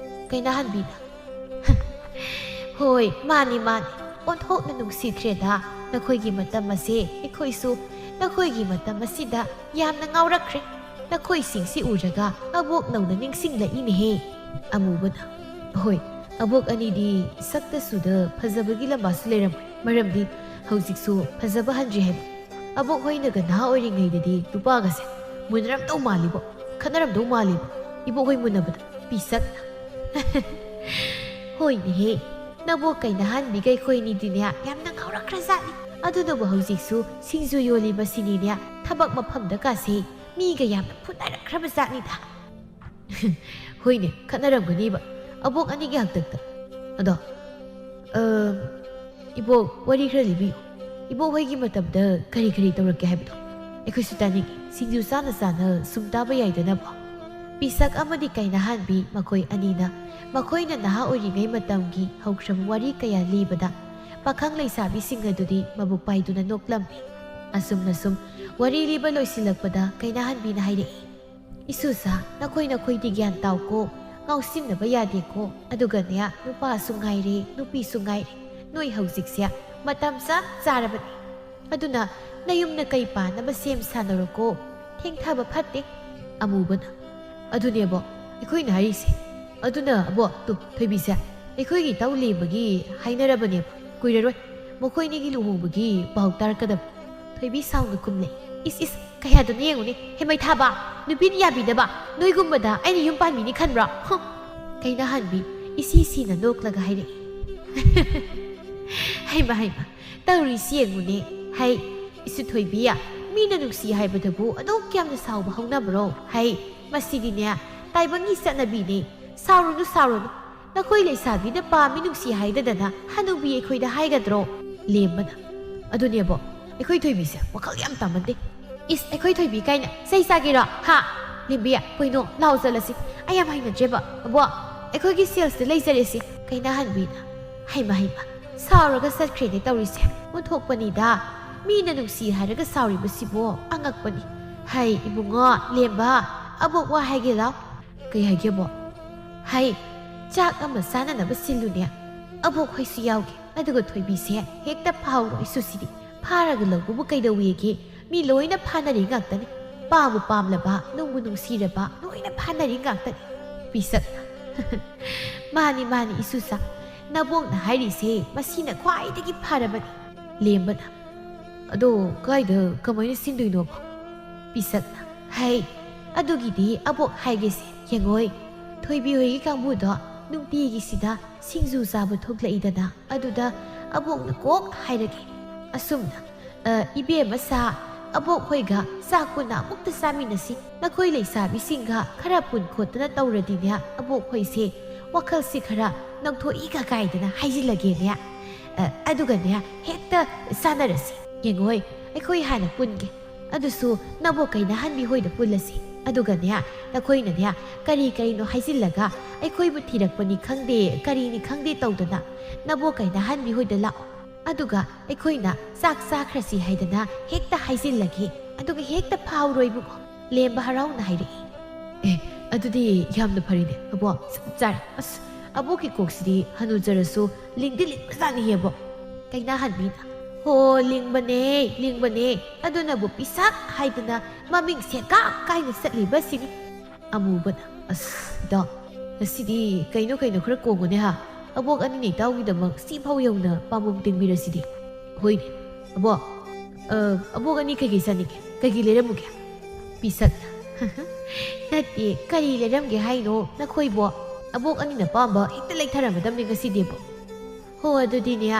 ꯀꯩꯅꯥꯍꯟꯕꯤꯅ, "ꯍꯣꯏ, ꯃꯥꯅꯤ, ꯃꯥꯅꯤ꯫ ꯑꯣꯟꯊꯣꯛꯅ ꯅꯨꯡꯁꯤꯈ꯭ꯔꯦꯗ ꯅꯈꯣꯏꯒꯤ ꯃꯇꯝ ꯑꯁꯦ꯫ ꯑꯩꯈꯣꯏꯁꯨ ꯅꯈꯣꯏꯒꯤ ꯃꯇꯝ ꯑꯁꯤꯗ ꯌꯥꯝꯅ ꯉꯥꯎꯔꯛꯈ꯭ꯔꯦ꯫ ꯅꯈꯣꯏꯁꯤꯡꯁꯤ ꯎꯔꯒ ꯑꯕꯣꯛ ꯅꯧꯅ ꯅꯤꯡꯁꯤꯡꯂꯛꯏꯅꯦꯍꯦ꯫" ꯑꯃꯨꯕꯅ, "ꯍꯣꯏ, ꯑꯕꯣꯛ ꯑꯅꯤꯗꯤ ꯁꯛꯇ ꯁꯨꯗ ꯐꯖꯕꯒꯤ ꯂꯝꯕꯥꯁꯨ ꯂꯩꯔꯝꯃꯣꯏ꯫ ꯃꯔꯝꯗꯤ ꯍꯧꯖꯤꯛꯁꯨ ꯐꯖꯕ ꯍꯟꯗ꯭ꯔꯤ ꯍꯥꯏꯕ꯫ ꯑꯕꯣꯛ ꯍꯣꯏꯅꯒ ꯅꯍꯥ ꯑꯣꯏꯔꯤꯉꯩꯗꯗꯤ ꯅꯨꯄꯥꯒꯁꯦ ꯃꯨꯟꯅꯔꯝꯗꯧ ꯃꯥꯜꯂꯤꯕꯣ, ꯈꯠꯅꯔꯝꯗꯧ ꯃꯥꯜꯂꯤꯕꯣ, ꯏꯕꯣꯛ ꯍꯣꯏ ꯃꯨꯟꯅꯕꯗ ꯄꯤꯁꯛꯅ꯫" "ꯍꯣꯏꯅꯦꯍꯦ, ꯅꯕꯣꯛ ꯀꯩꯅꯥꯍꯟꯕꯤꯒ ꯑꯩꯈꯣꯏꯅꯤꯗꯤꯅꯦ ꯌꯥꯝꯅ ꯉꯥꯎꯔꯛꯈ꯭ꯔꯖꯥꯠꯅꯤ꯫ ꯑꯗꯨꯅꯕꯨ ꯍꯧꯖꯤꯛꯁꯨ ꯁꯤꯡꯖꯨ ꯌꯣꯜꯂꯤꯕꯁꯤꯅꯤꯅꯦ ꯊꯕꯛ ꯃꯐꯝꯗ ꯀꯥꯁꯦ ꯃꯤꯒ ꯌꯥꯝꯅ ꯐꯨꯅꯔꯛꯈ꯭ꯔꯕꯖꯥꯠꯅꯤꯗ꯫" "ꯍꯣꯏꯅꯦ, ꯈꯠꯅꯔꯝꯒꯅꯤꯕ ꯑꯕꯣꯛ ꯑꯅꯤꯒꯤ ꯍꯥꯛꯇꯛꯇ꯫ ꯑꯗꯣ, ꯑꯝ, ꯏꯕꯣꯛ, ꯋꯥꯔꯤ ꯈꯔ ꯂꯤꯕꯤꯌꯨ꯫ ꯏꯕꯣꯛ ꯍꯣꯏꯒꯤ ꯃꯇꯝꯗ ꯀꯔꯤ ꯀꯔꯤ ꯇꯧꯔꯛꯀꯦ ꯍꯥꯏꯕꯗꯣ ꯑꯩꯈꯣꯏꯁꯨ ꯇꯥꯅꯤꯡꯉꯤ꯫ ꯁꯤꯡꯖꯨ ꯆꯥꯅ ꯆꯥꯅ ꯁꯨꯝ ꯇꯥꯕ ꯌꯥꯏꯗꯅꯕꯣ?" ꯄꯤꯁꯛ ꯑꯃꯗꯤ ꯀꯩꯅꯥꯍꯟꯕꯤ ꯃꯈꯣꯏ ꯑꯅꯤꯅ ꯃꯈꯣꯏꯅ ꯅꯍꯥ ꯑꯣꯏꯔꯤꯉꯩ ꯃꯇꯝꯒꯤ ꯍꯧꯈ꯭ꯔꯕ ꯋꯥꯔꯤ ꯀꯌꯥ ꯂꯤꯕꯗ ꯄꯥꯈꯪ ꯂꯩꯁꯥꯕꯤꯁꯤꯡ ꯑꯗꯨꯗꯤ ꯃꯕꯨꯛ ꯄꯥꯏꯗꯨꯅ ꯅꯣꯛꯂꯝꯃꯤ꯫ ꯑꯁꯨꯝꯅ ꯁꯨꯝ ꯋꯥꯔꯤ ꯂꯤꯕ ꯂꯣꯏꯁꯤꯜꯂꯛꯄꯗ ꯀꯩꯅꯥꯍꯟꯕꯤꯅ ꯍꯥꯏꯔꯛꯏ, "ꯏꯁꯨꯁꯥ, ꯅꯈꯣꯏ ꯅꯈꯣꯏꯗꯤ ꯒ꯭ꯌꯥꯟ ꯇꯥꯎꯀꯣ, ꯉꯥꯎꯁꯤꯟꯅꯕ ꯌꯥꯗꯦꯀꯣ꯫ ꯑꯗꯨꯒꯅꯦ, ꯅꯨꯄꯥꯁꯨ ꯉꯥꯏꯔꯦ, ꯅꯨꯄꯤꯁꯨ ꯉꯥꯏꯔꯦ, ꯅꯣꯏ ꯍꯧꯖꯤꯛꯁꯦ ꯃꯇꯝ ꯆꯞ ꯆꯥꯔꯕꯅꯤ꯫ ꯑꯗꯨꯅ ꯅꯌꯨꯝꯅ ꯀꯩ ꯄꯥꯟꯅꯕ ꯁꯦꯝ ꯁꯥꯟꯅꯔꯣꯀꯣ, ꯊꯦꯡꯊꯕ ꯐꯠꯇꯦ꯫" ꯑꯃꯨꯕꯅ, "ꯑꯗꯨꯅꯦꯕꯣ ꯑꯩꯈꯣꯏꯅ ꯍꯥꯏꯔꯤꯁꯦ꯫ ꯑꯗꯨꯅ ꯑꯕꯣ, ꯇꯨ, ꯊꯣꯏꯕꯤꯁꯦ ꯑꯩꯈꯣꯏꯒꯤ ꯏꯇꯧ ꯂꯦꯝꯕꯒꯤ ꯍꯥꯏꯅꯔꯕꯅꯦꯕ꯫ ꯀꯨꯏꯔꯔꯣꯏ ꯃꯈꯣꯏꯅꯤꯒꯤ ꯂꯨꯍꯣꯡꯕꯒꯤ ꯄꯥꯎ ꯇꯥꯔꯛꯀꯗꯕ꯫" ꯊꯣꯏꯕꯤ ꯁꯥꯎꯅ ꯈꯨꯝꯂꯦ, "ꯏꯁ, ꯏꯁ, ꯀꯌꯥꯗꯅꯣ ꯌꯦꯡꯉꯨꯅꯦ, ꯍꯦꯃꯩ ꯊꯥꯕ, ꯅꯨꯄꯤꯅ ꯌꯥꯕꯤꯗꯕ, ꯅꯣꯏꯒꯨꯝꯕꯗ ꯑꯩꯅ ꯌꯨꯝ ꯄꯥꯟꯕꯤꯅꯤ ꯈꯟꯕ꯭ꯔꯣ? ꯍꯨꯝ!" ꯀꯩꯅꯥꯍꯟꯕꯤ ꯏꯁꯤ ꯁꯤꯅ ꯅꯣꯛꯂꯒ ꯍꯥꯏꯔꯛꯏ, "ꯍꯩꯃ, ꯍꯩꯃ, ꯇꯧꯔꯤꯁꯤ ꯌꯦꯡꯉꯨꯅꯦ꯫ ꯍꯩ, ꯏꯁꯨ ꯊꯣꯏꯕꯤ, ꯃꯤꯅ ꯅꯨꯡꯁꯤ ꯍꯥꯏꯕꯗꯕꯨ ꯑꯗꯨꯛ ꯌꯥꯝꯅ ꯁꯥꯎꯕ ꯍꯧꯅꯕ꯭ꯔꯣ? ꯍꯩ, ꯃꯁꯤꯗꯤꯅꯦ, ꯇꯥꯏꯕꯪꯒꯤ ꯆꯠꯅꯕꯤꯅꯦ꯫ "ꯁꯥꯎꯔꯨꯅꯨ, ꯁꯥꯎꯔꯨꯅꯨ꯫ ꯅꯈꯣꯏ ꯂꯩꯁꯥꯕꯤꯅ ꯄꯥꯝꯃꯤ ꯅꯨꯡꯁꯤ ꯍꯥꯏꯗꯗꯅ ꯍꯅꯨꯕꯤ ꯑꯩꯈꯣꯏꯗ ꯍꯥꯏꯒꯗ꯭ꯔꯣ?" ꯂꯦꯝꯕꯅ, "ꯑꯗꯨꯅꯦꯕꯣ, ꯑꯩꯈꯣꯏ ꯊꯣꯏꯕꯤꯁꯦ ꯋꯥꯈꯜ ꯌꯥꯝ ꯇꯥꯃꯟꯗꯦ꯫ ꯏꯁ, ꯑꯩꯈꯣꯏ ꯊꯣꯏꯕꯤ ꯀꯥꯏꯅ ꯆꯩ ꯆꯥꯒꯦꯔꯣ? ꯍꯥ? ꯂꯦꯝꯕꯤ, ꯀꯩꯅꯣ, ꯂꯥꯎ ꯆꯠꯂꯁꯤ꯫ ꯑꯩ ꯌꯥꯝ ꯍꯩꯅꯗ꯭ꯔꯦꯕ꯫ ꯑꯕꯣ, ꯑꯩꯈꯣꯏꯒꯤ ꯁꯦꯜꯁꯇ ꯂꯩꯖꯔꯦꯁꯤ꯫" ꯀꯩꯅꯥꯍꯟꯕꯤꯅ, "ꯍꯩꯃ, ꯍꯩꯃ, ꯁꯥꯎꯔꯒ ꯆꯠꯈ꯭ꯔꯦꯅꯦ ꯇꯧꯔꯤꯁꯦ꯫ ꯑꯣꯟꯊꯣꯛꯄꯅꯤꯗ꯫ ꯃꯤꯅ ꯅꯨꯡꯁꯤ ꯍꯥꯏꯔꯒ ꯁꯥꯎꯔꯤꯕꯁꯤꯕꯣ ꯑꯉꯛꯄꯅꯤ꯫ ꯍꯩ, ꯏꯕꯨꯡꯉꯣ, ꯂꯦꯝꯕ, ꯑꯕꯣꯛ ꯋꯥ ꯍꯥꯏꯒꯦ ꯂꯥꯎ꯫" "ꯀꯩ ꯍꯥꯏꯒꯦꯕꯣ?" "ꯍꯩ, ꯆꯥꯛ ꯑꯃ ꯆꯥꯅꯅꯕ ꯁꯤꯜꯂꯨꯅꯦ꯫ ꯑꯕꯣꯛ ꯍꯣꯏꯁꯨ ꯌꯥꯎꯒꯦ꯫ ꯑꯗꯨꯒ ꯊꯣꯏꯕꯤꯁꯦ ꯍꯦꯛꯇ ꯐꯥꯍꯧꯔꯣ꯫ ꯏꯁꯨꯁꯤꯗꯤ ꯐꯥꯔꯒ ꯂꯧꯕꯕꯨ ꯀꯩꯗꯧꯋꯦꯒꯦ? ꯃꯤ ꯂꯣꯏꯅ ꯐꯥꯅꯔꯤ ꯉꯥꯛꯇꯅꯤ꯫ ꯄꯥꯝꯕꯨ ꯄꯥꯝꯂꯕ, ꯅꯨꯡꯕꯨ ꯅꯨꯡꯁꯤꯔꯕ, ꯂꯣꯏꯅ ꯐꯥꯅꯔꯤ ꯉꯥꯛꯇꯅꯤ꯫" ꯄꯤꯁꯛꯅ, "ꯃꯥꯅꯤ, ꯃꯥꯅꯤ, ꯏꯁꯨꯁꯥ꯫ ꯅꯕꯣꯛꯅ ꯍꯥꯏꯔꯤꯁꯦ ꯃꯁꯤꯅ ꯈ꯭ꯋꯥꯏꯗꯒꯤ ꯐꯔꯕꯅꯤ꯫" ꯂꯦꯝꯕꯅ, "ꯑꯗꯣ ꯀꯥꯏꯗ, ꯀꯃꯥꯏꯅ ꯁꯤꯟꯗꯣꯏꯅꯣꯕ?" ꯄꯤꯁꯛꯅ, "ꯍꯩ, ꯑꯗꯨꯒꯤꯗꯤ ꯑꯕꯣꯛ ꯍꯥꯏꯒꯦꯁꯦ꯫ ꯌꯦꯡꯉꯣꯏ, ꯊꯣꯏꯕꯤ ꯍꯣꯏꯒꯤ ꯀꯥꯡꯕꯨꯗꯣ ꯅꯨꯡꯇꯤꯒꯤ ꯁꯤꯗ ꯁꯤꯡꯖꯨ ꯆꯥꯕ ꯊꯣꯛꯂꯛꯏꯗꯅ, ꯑꯗꯨꯗ ꯑꯕꯣꯛꯅ ꯀꯣꯛ ꯍꯥꯏꯔꯒꯦ꯫ ꯑꯁꯨꯝꯅ, ꯑ, ꯏꯕꯦꯝꯃ ꯁꯥ, ꯑꯕꯣꯛ ꯍꯣꯏꯒ ꯆꯥꯛ ꯄꯨꯟꯅ ꯑꯃꯨꯛꯇ ꯆꯥꯃꯤꯟꯅꯁꯤ꯫ ꯅꯈꯣꯏ ꯂꯩꯁꯥꯕꯤꯁꯤꯡꯒ ꯈꯔ ꯄꯨꯟ ꯈꯣꯠꯇꯅ ꯇꯧꯔꯗꯤꯅꯦ, ꯑꯕꯣꯛ ꯍꯣꯏꯁꯦ ꯋꯥꯈꯜꯁꯤ ꯈꯔ ꯅꯧꯊꯣꯛꯏꯒ ꯀꯥꯏꯗꯅ ꯍꯥꯏꯖꯤꯜꯂꯒꯦꯅꯦ꯫ ꯑ, ꯑꯗꯨꯒꯅꯦ, ꯍꯦꯛꯇ ꯆꯥꯟꯅꯔꯁꯤ꯫ ꯌꯦꯡꯉꯣꯏ, ꯑꯩꯈꯣꯏ ꯍꯥꯟꯅ ꯄꯨꯟꯒꯦ꯫ ꯑꯗꯨꯁꯨ ꯅꯕꯣꯛ ꯀꯩꯅꯥꯍꯟꯕꯤ ꯍꯣꯏꯗ ꯄꯨꯜꯂꯁꯤ꯫ ꯑꯗꯨꯒꯅꯦ, ꯅꯈꯣꯏꯅꯅꯦ, ꯀꯔꯤ ꯀꯔꯤꯅꯣ ꯍꯥꯏꯖꯤꯜꯂꯒ ꯑꯩꯈꯣꯏꯕꯨ ꯊꯤꯔꯛꯄꯅꯤ ꯈꯪꯗꯦ, ꯀꯔꯤꯅꯤ ꯈꯪꯗꯦ ꯇꯧꯗꯅ ꯅꯕꯣꯛ ꯀꯩꯅꯥꯍꯟꯕꯤ ꯍꯣꯏꯗ ꯂꯥꯛꯑꯣ꯫ ꯑꯗꯨꯒ ꯑꯩꯈꯣꯏꯅ ꯆꯥꯛ ꯆꯥꯈ꯭ꯔꯁꯤ ꯍꯥꯏꯗꯅ ꯍꯦꯛꯇ ꯍꯥꯏꯖꯤꯜꯂꯒꯦ꯫ ꯑꯗꯨꯒ ꯍꯦꯛꯇ ꯐꯥꯎꯔꯣ ꯏꯕꯨꯡꯉꯣ꯫" ꯂꯦꯝꯕ ꯍꯔꯥꯎꯅ ꯍꯥꯏꯔꯛꯏ꯫ "ꯑꯦ, ꯑꯗꯨꯗꯤ ꯌꯥꯝꯅ ꯐꯔꯦꯅꯦ, ꯑꯕꯣꯛ꯫ ꯆꯞ ꯆꯥꯔꯦ꯫ ꯑꯁ, ꯑꯕꯣꯛꯀꯤ ꯀꯣꯛꯁꯤꯗꯤ ꯍꯅꯨꯖꯔꯁꯨ ꯂꯤꯡꯗꯤ ꯂꯤꯡꯕꯖꯥꯠꯅꯤꯍꯦ, ꯑꯕꯣꯛ꯫" ꯀꯩꯅꯥꯍꯟꯕꯤꯅ, "ꯍꯣ, ꯂꯤꯡꯕꯅꯦ, ꯂꯤꯡꯕꯅꯦ꯫ ꯑꯗꯨꯅꯕꯨ ꯄꯤꯁꯛ ꯍꯥꯏꯗꯅ ꯃꯃꯤꯡ ꯁꯦꯀꯥ ꯀꯥꯏꯅ ꯆꯠꯂꯤꯕꯁꯤꯅꯤ꯫" ꯑꯃꯨꯕꯅ, "ꯑꯁ, ꯏꯇꯥꯎ, ꯉꯁꯤꯗꯤ ꯀꯩꯅꯣ ꯀꯩꯅꯣ ꯈꯔ ꯀꯣꯡꯉꯨꯅꯦ ꯍꯥ? ꯑꯕꯣꯛ ꯑꯅꯤꯅ ꯏꯇꯥꯎꯒꯤꯗꯃꯛ ꯁꯤꯐꯥꯎ ꯌꯧꯅ ꯄꯥꯝꯕꯣꯝ ꯇꯤꯡꯕꯤꯔꯁꯤꯗꯤ꯫" "ꯍꯣꯏꯅꯦ, ꯑꯕꯣꯛ꯫ ꯑ, ꯑꯕꯣꯛ ꯑꯅꯤ ꯀꯩꯀꯩ ꯆꯥꯅꯤꯡꯒꯦ? ꯀꯩꯀꯩ ꯂꯩꯔꯝꯃꯨꯒꯦ?" ꯄꯤꯁꯛꯅ, "ꯅꯠꯇꯦ, ꯀꯔꯤ ꯂꯩꯔꯝꯒꯦ ꯍꯥꯏꯅꯣ ꯅꯈꯣꯏꯕꯣ? ꯑꯕꯣꯛ ꯑꯅꯤꯅ ꯄꯥꯝꯕ ꯍꯦꯛꯇ ꯂꯩꯊꯔꯝꯃꯗꯝꯅꯤ ꯉꯁꯤꯗꯤ, ꯑꯕꯣꯛ꯫" "ꯍꯣ, ꯑꯗꯨꯗꯤꯅꯦ,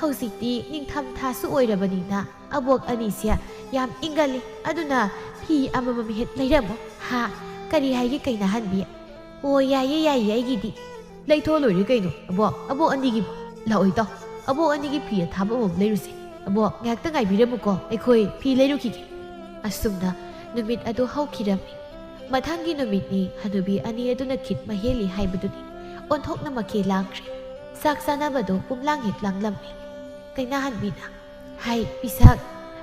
ꯍꯧꯖꯤꯛꯇꯤ ꯅꯤꯡꯊꯝ ꯊꯥꯁꯨ ꯑꯣꯏꯔꯕꯅꯤꯅ ꯑꯕꯣꯛ ꯑꯅꯤꯁꯦ ꯌꯥꯝ ꯏꯪꯒꯜꯂꯤ꯫ ꯑꯗꯨꯅ ꯐꯤ ꯑꯃꯃꯝ ꯍꯦꯛ ꯂꯩꯔꯝꯃꯣ꯫ ꯍꯥ, ꯀꯔꯤ ꯍꯥꯏꯒꯦ ꯀꯩꯅꯥꯍꯟꯕꯤ?" ꯑꯣ, ꯌꯥꯏꯌꯦ, ꯌꯥꯏꯌꯦ, ꯑꯩꯒꯤꯗꯤ꯫ ꯂꯩꯊꯣꯛꯑ ꯂꯣꯏꯔꯦ ꯀꯩꯅꯣ꯫ ꯑꯕꯣꯛ, ꯑꯕꯣꯛ ꯑꯅꯤꯒꯤꯕꯨ꯫ ꯂꯥꯛꯑꯣꯏ, ꯇꯥꯎ꯫ ꯑꯕꯣꯛ ꯑꯅꯤꯒꯤ ꯐꯤ ꯑꯊꯥꯕ ꯑꯃꯃꯝ ꯂꯩꯔꯨꯁꯦ꯫ ꯑꯕꯣꯛ, ꯉꯥꯏꯍꯥꯛꯇ ꯉꯥꯏꯕꯤꯔꯝꯃꯨꯀꯣ, ꯑꯩꯈꯣꯏ ꯐꯤ ꯂꯩꯔꯨꯈꯤꯒꯦ꯫ ꯑꯁꯨꯝꯅ ꯅꯨꯃꯤꯠ ꯑꯗꯨ ꯍꯧꯈꯤꯔꯝꯃꯤ꯫ ꯃꯊꯪꯒꯤ ꯅꯨꯃꯤꯠꯅꯤ ꯍꯅꯨꯕꯤ ꯑꯅꯤ ꯑꯗꯨꯅ ꯈꯤꯠ ꯃꯍꯦꯜꯂꯤ ꯍꯥꯏꯕꯗꯨꯅꯤ꯫ ꯑꯣꯟꯊꯣꯛꯅ ꯃꯈꯦꯜ ꯂꯥꯡꯈ꯭ꯔꯦ꯫ ꯆꯥꯛ ꯆꯥꯅꯕꯗꯣ ꯄꯨꯝꯂꯥꯡ ꯍꯦꯛ ꯂꯥꯡꯂꯝꯃꯤ꯫ ꯀꯩꯅꯥꯍꯟꯕꯤꯅ, "ꯍꯥꯏ, ꯄꯤꯁꯛ,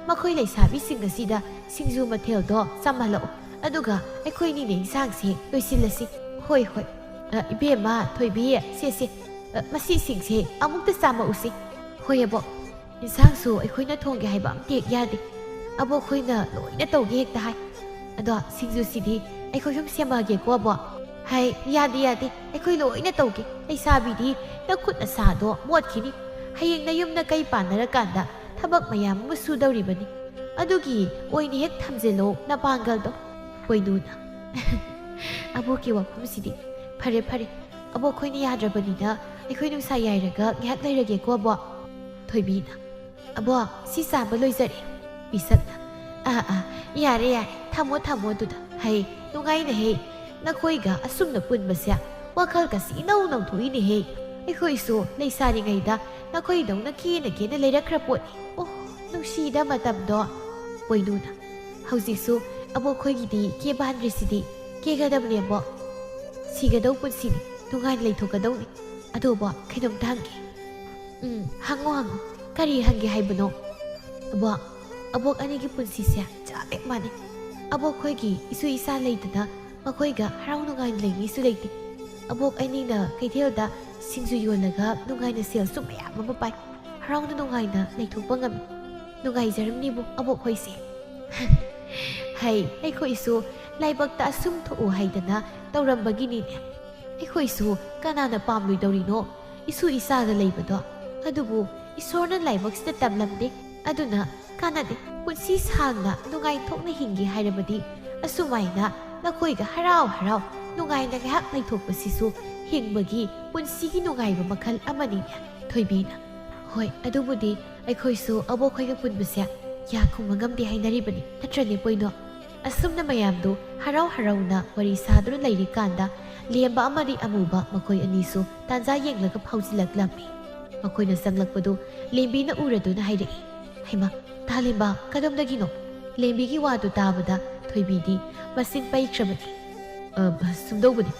ꯃꯈꯣꯏ ꯂꯩꯁꯥꯕꯤꯁꯤꯡ ꯑꯁꯤꯗ ꯁꯤꯡꯖꯨ ꯃꯊꯦꯜꯗꯣ ꯆꯥꯃꯜꯂꯛꯑꯣ, ꯑꯗꯨꯒ ꯑꯩꯈꯣꯏꯅꯤꯅꯦ ꯏꯟꯁꯥꯡꯁꯦ ꯂꯣꯏꯁꯤꯜꯂꯁꯤ꯫" "ꯍꯣꯏ, ꯍꯣꯏ꯫ ꯑ, ꯏꯕꯦꯝꯃ, ꯊꯣꯏꯕꯤ, ꯁꯦ, ꯁꯦ, ꯑ, ꯃꯁꯤꯁꯤꯡꯁꯦ ꯑꯃꯨꯛꯇ ꯆꯥꯃꯛꯎꯁꯤ꯫" "ꯍꯣꯏ, ꯑꯕꯣꯛ꯫ ꯏꯟꯁꯥꯡꯁꯨ ꯑꯩꯈꯣꯏꯅ ꯊꯣꯡꯒꯦ ꯍꯥꯏꯕ ꯑꯝꯇ ꯍꯦꯛ ꯌꯥꯗꯦ꯫ ꯑꯕꯣꯛ ꯈꯣꯏꯅ ꯂꯣꯏꯅ ꯇꯧꯒꯦ ꯍꯦꯛꯇ ꯍꯥꯏ꯫ ꯑꯗꯣ ꯁꯤꯡꯖꯨꯁꯤꯗꯤ ꯑꯩꯈꯣꯏ ꯑꯍꯨꯝ ꯁꯦꯝꯃꯛꯑꯒꯦꯀꯣ, ꯑꯕꯣꯛ?" "ꯍꯥꯏ, ꯌꯥꯗꯦ, ꯌꯥꯗꯦ, ꯑꯩꯈꯣꯏ ꯂꯣꯏꯅ ꯇꯧꯒꯦ꯫ ꯂꯩꯁꯥꯕꯤꯗꯤ ꯅꯈꯨꯠ ꯑꯁꯥꯗꯣ ꯃꯣꯠꯈꯤꯅꯤ꯫ ꯍꯌꯦꯡ ꯅꯌꯨꯝ ꯅꯀꯩ ꯄꯥꯟꯅꯔꯀꯥꯟꯗ ꯊꯕꯛ ꯃꯌꯥꯝ ꯑꯃ ꯁꯨꯗꯧꯔꯤꯕꯅꯤ꯫ ꯑꯗꯨꯒꯤ ꯑꯣꯏꯅ ꯍꯦꯛ ꯊꯝꯖꯤꯜꯂꯣ ꯅꯄꯥꯡꯒꯜꯗꯣ꯫" ꯄꯣꯏꯅꯨꯅ, "ꯑꯕꯣꯛꯀꯤ ꯋꯥꯐꯝꯁꯤꯗꯤ꯫ ꯐꯔꯦ, ꯐꯔꯦ, ꯑꯕꯣꯛ ꯈꯣꯏꯅ ꯌꯥꯗ꯭ꯔꯕꯅꯤꯅ ꯑꯩꯈꯣꯏ ꯅꯨꯡꯁꯥ ꯌꯥꯏꯔꯒ ꯉꯥꯏꯍꯥꯛ ꯂꯩꯔꯒꯦꯀꯣ, ꯑꯕꯣꯛ?" ꯊꯣꯏꯕꯤꯅ, "ꯑꯕꯣꯛ, ꯁꯤ ꯆꯥꯕ ꯂꯣꯏꯖꯔꯦ꯫" ꯄꯤꯁꯛꯅ, "ꯑꯥ, ꯑꯥ, ꯌꯥꯔꯦ, ꯌꯥꯔꯦ, ꯊꯝꯃꯣ, ꯊꯝꯃꯣ ꯑꯗꯨꯗ꯫ ꯍꯩ, ꯅꯨꯡꯉꯥꯏꯅꯦꯍꯦ, ꯅꯈꯣꯏꯒ ꯑꯁꯨꯝꯅ ꯄꯨꯟꯕꯁꯦ꯫ ꯋꯥꯈꯜꯒꯁꯤ ꯏꯅꯧ ꯅꯧꯊꯣꯛꯏꯅꯦꯍꯦ꯫ ꯑꯩꯈꯣꯏꯁꯨ ꯂꯩꯁꯥꯔꯤꯉꯩꯗ ꯅꯈꯣꯏꯗꯧꯅ ꯀꯦꯅ ꯀꯦꯅ ꯂꯩꯔꯛꯈ꯭ꯔ ꯄꯣꯠꯅꯤ꯫ ꯑꯣ, ꯅꯨꯡꯁꯤꯗ ꯃꯇꯝꯗꯣ꯫" ꯄꯣꯏꯅꯨꯅ, "ꯍꯧꯖꯤꯛꯁꯨ ꯑꯕꯣꯛ ꯈꯣꯏꯒꯤꯗꯤ ꯀꯦꯕꯥꯟꯗ꯭ꯔꯤꯁꯤꯗꯤ꯫ ꯀꯦꯒꯗꯕꯅꯦ, ꯑꯕꯣꯛ꯫ ꯁꯤꯒꯗꯧ ꯄꯨꯟꯁꯤꯅꯤ, ꯅꯨꯡꯉꯥꯏꯅ ꯂꯩꯊꯣꯛꯀꯗꯧꯅꯤ꯫ ꯑꯗꯣ, ꯑꯕꯣꯛ, ꯀꯩꯅꯣꯝꯇ ꯍꯪꯒꯦ꯫" "ꯎꯝ, ꯍꯪꯉꯣ, ꯍꯪꯉꯣ꯫ ꯀꯔꯤ ꯍꯪꯒꯦ ꯍꯥꯏꯕꯅꯣ?" "ꯑꯕꯣꯛ, ꯑꯕꯣꯛ ꯑꯅꯤꯒꯤ ꯄꯨꯟꯁꯤꯁꯦ ꯆꯞ ꯍꯦꯛ ꯃꯥꯟꯅꯩ꯫ ꯑꯕꯣꯛ ꯈꯣꯏꯒꯤ ꯏꯁꯨ ꯏꯆꯥ ꯂꯩꯇꯅ ꯃꯈꯣꯏꯒ ꯍꯔꯥꯎ ꯅꯨꯡꯉꯥꯏꯅ ꯂꯩꯅꯤꯁꯨ ꯂꯩꯇꯦ꯫ ꯑꯕꯣꯛ ꯑꯅꯤꯅ ꯀꯩꯊꯦꯜꯗ ꯁꯤꯡꯖꯨ ꯌꯣꯜꯂꯒ ꯅꯨꯡꯉꯥꯏꯅ ꯁꯦꯜꯁꯨ ꯃꯌꯥꯝ ꯑꯃ ꯄꯥꯏ꯫ ꯍꯔꯥꯎꯅ ꯅꯨꯡꯉꯥꯏꯅ ꯂꯩꯊꯣꯛꯄ ꯉꯝꯃꯤ꯫ ꯅꯨꯡꯉꯥꯏꯖꯔꯝꯅꯤꯕꯨ ꯑꯕꯣꯛ ꯍꯣꯏꯁꯦ꯫" "ꯍꯩ, ꯑꯩꯈꯣꯏꯁꯨ ꯂꯥꯏꯕꯛꯇ ꯑꯁꯨꯝ ꯊꯣꯛꯎ ꯍꯥꯏꯗꯅ ꯇꯧꯔꯝꯕꯒꯤꯅꯤꯅꯦ꯫ ꯑꯩꯈꯣꯏꯁꯨ ꯀꯅꯥꯅ ꯄꯥꯝꯂꯣꯏꯗꯧꯔꯤꯅꯣ ꯏꯁꯨ ꯏꯆꯥꯒ ꯂꯩꯕꯗꯣ? ꯑꯗꯨꯕꯨ ꯏꯁꯣꯔꯅ ꯂꯥꯏꯕꯛꯁꯤꯗ ꯇꯝꯂꯝꯗꯦ꯫ ꯑꯗꯨꯅ ꯀꯥꯟꯅꯗꯦ꯫ ꯄꯨꯟꯁꯤ ꯁꯥꯡꯅ ꯅꯨꯡꯉꯥꯏꯊꯣꯛꯅ ꯍꯤꯡꯒꯦ ꯍꯥꯏꯔꯕꯗꯤ ꯑꯁꯨꯃꯥꯏꯅ ꯅꯈꯣꯏꯒ ꯍꯔꯥꯎ ꯍꯔꯥꯎ ꯅꯨꯡꯉꯥꯏꯅ ꯉꯥꯏꯍꯥꯛ ꯂꯩꯊꯣꯛꯄꯁꯤꯁꯨ ꯍꯤꯡꯕꯒꯤ ꯄꯨꯟꯁꯤꯒꯤ ꯅꯨꯡꯉꯥꯏꯕ ꯃꯈꯜ ꯑꯃꯅꯤꯅꯦ꯫" ꯊꯣꯏꯕꯤꯅ, "ꯍꯣꯏ, ꯑꯗꯨꯕꯨꯗꯤ ꯑꯩꯈꯣꯏꯁꯨ ꯑꯕꯣꯛꯈꯣꯏꯒ ꯄꯨꯟꯕꯁꯦ ꯌꯥ ꯈꯨꯝꯕ ꯉꯝꯗꯦ ꯍꯥꯏꯅꯔꯤꯕꯅꯤ, ꯅꯠꯇ꯭ꯔꯅꯦ, ꯄꯣꯏꯅꯣ?" ꯑꯁꯨꯝꯅ ꯃꯌꯥꯝꯗꯨ ꯍꯔꯥꯎ ꯍꯔꯥꯎꯅ ꯋꯥꯔꯤ ꯁꯥꯗꯨꯅ ꯂꯩꯔꯤꯀꯥꯟꯗ ꯂꯦꯝꯕ ꯑꯃꯗꯤ ꯑꯃꯨꯕ ꯃꯈꯣꯏ ꯑꯅꯤꯁꯨ ꯇꯥꯟꯖꯥ ꯌꯦꯡꯂꯒ ꯐꯥꯎꯖꯤꯜꯂꯛꯂꯝꯃꯤ꯫ ꯃꯈꯣꯏꯅ ꯆꯪꯂꯛꯄꯗꯨ ꯂꯦꯝꯕꯤꯅ ꯎꯔꯗꯨꯅ ꯍꯥꯏꯔꯛꯏ, "ꯍꯩꯃꯥ, ꯇꯥ ꯂꯦꯝꯕ, ꯀꯗꯣꯝꯗꯒꯤꯅꯣ?" ꯂꯦꯝꯕꯤꯒꯤ ꯋꯥꯗꯨ ꯇꯥꯕꯗ ꯊꯣꯏꯕꯤꯗꯤ ꯃꯁꯤꯡ ꯄꯩꯈ꯭ꯔꯕꯅꯤ꯫ "ꯑ, ꯁꯨꯝꯗꯧꯕꯅꯤ,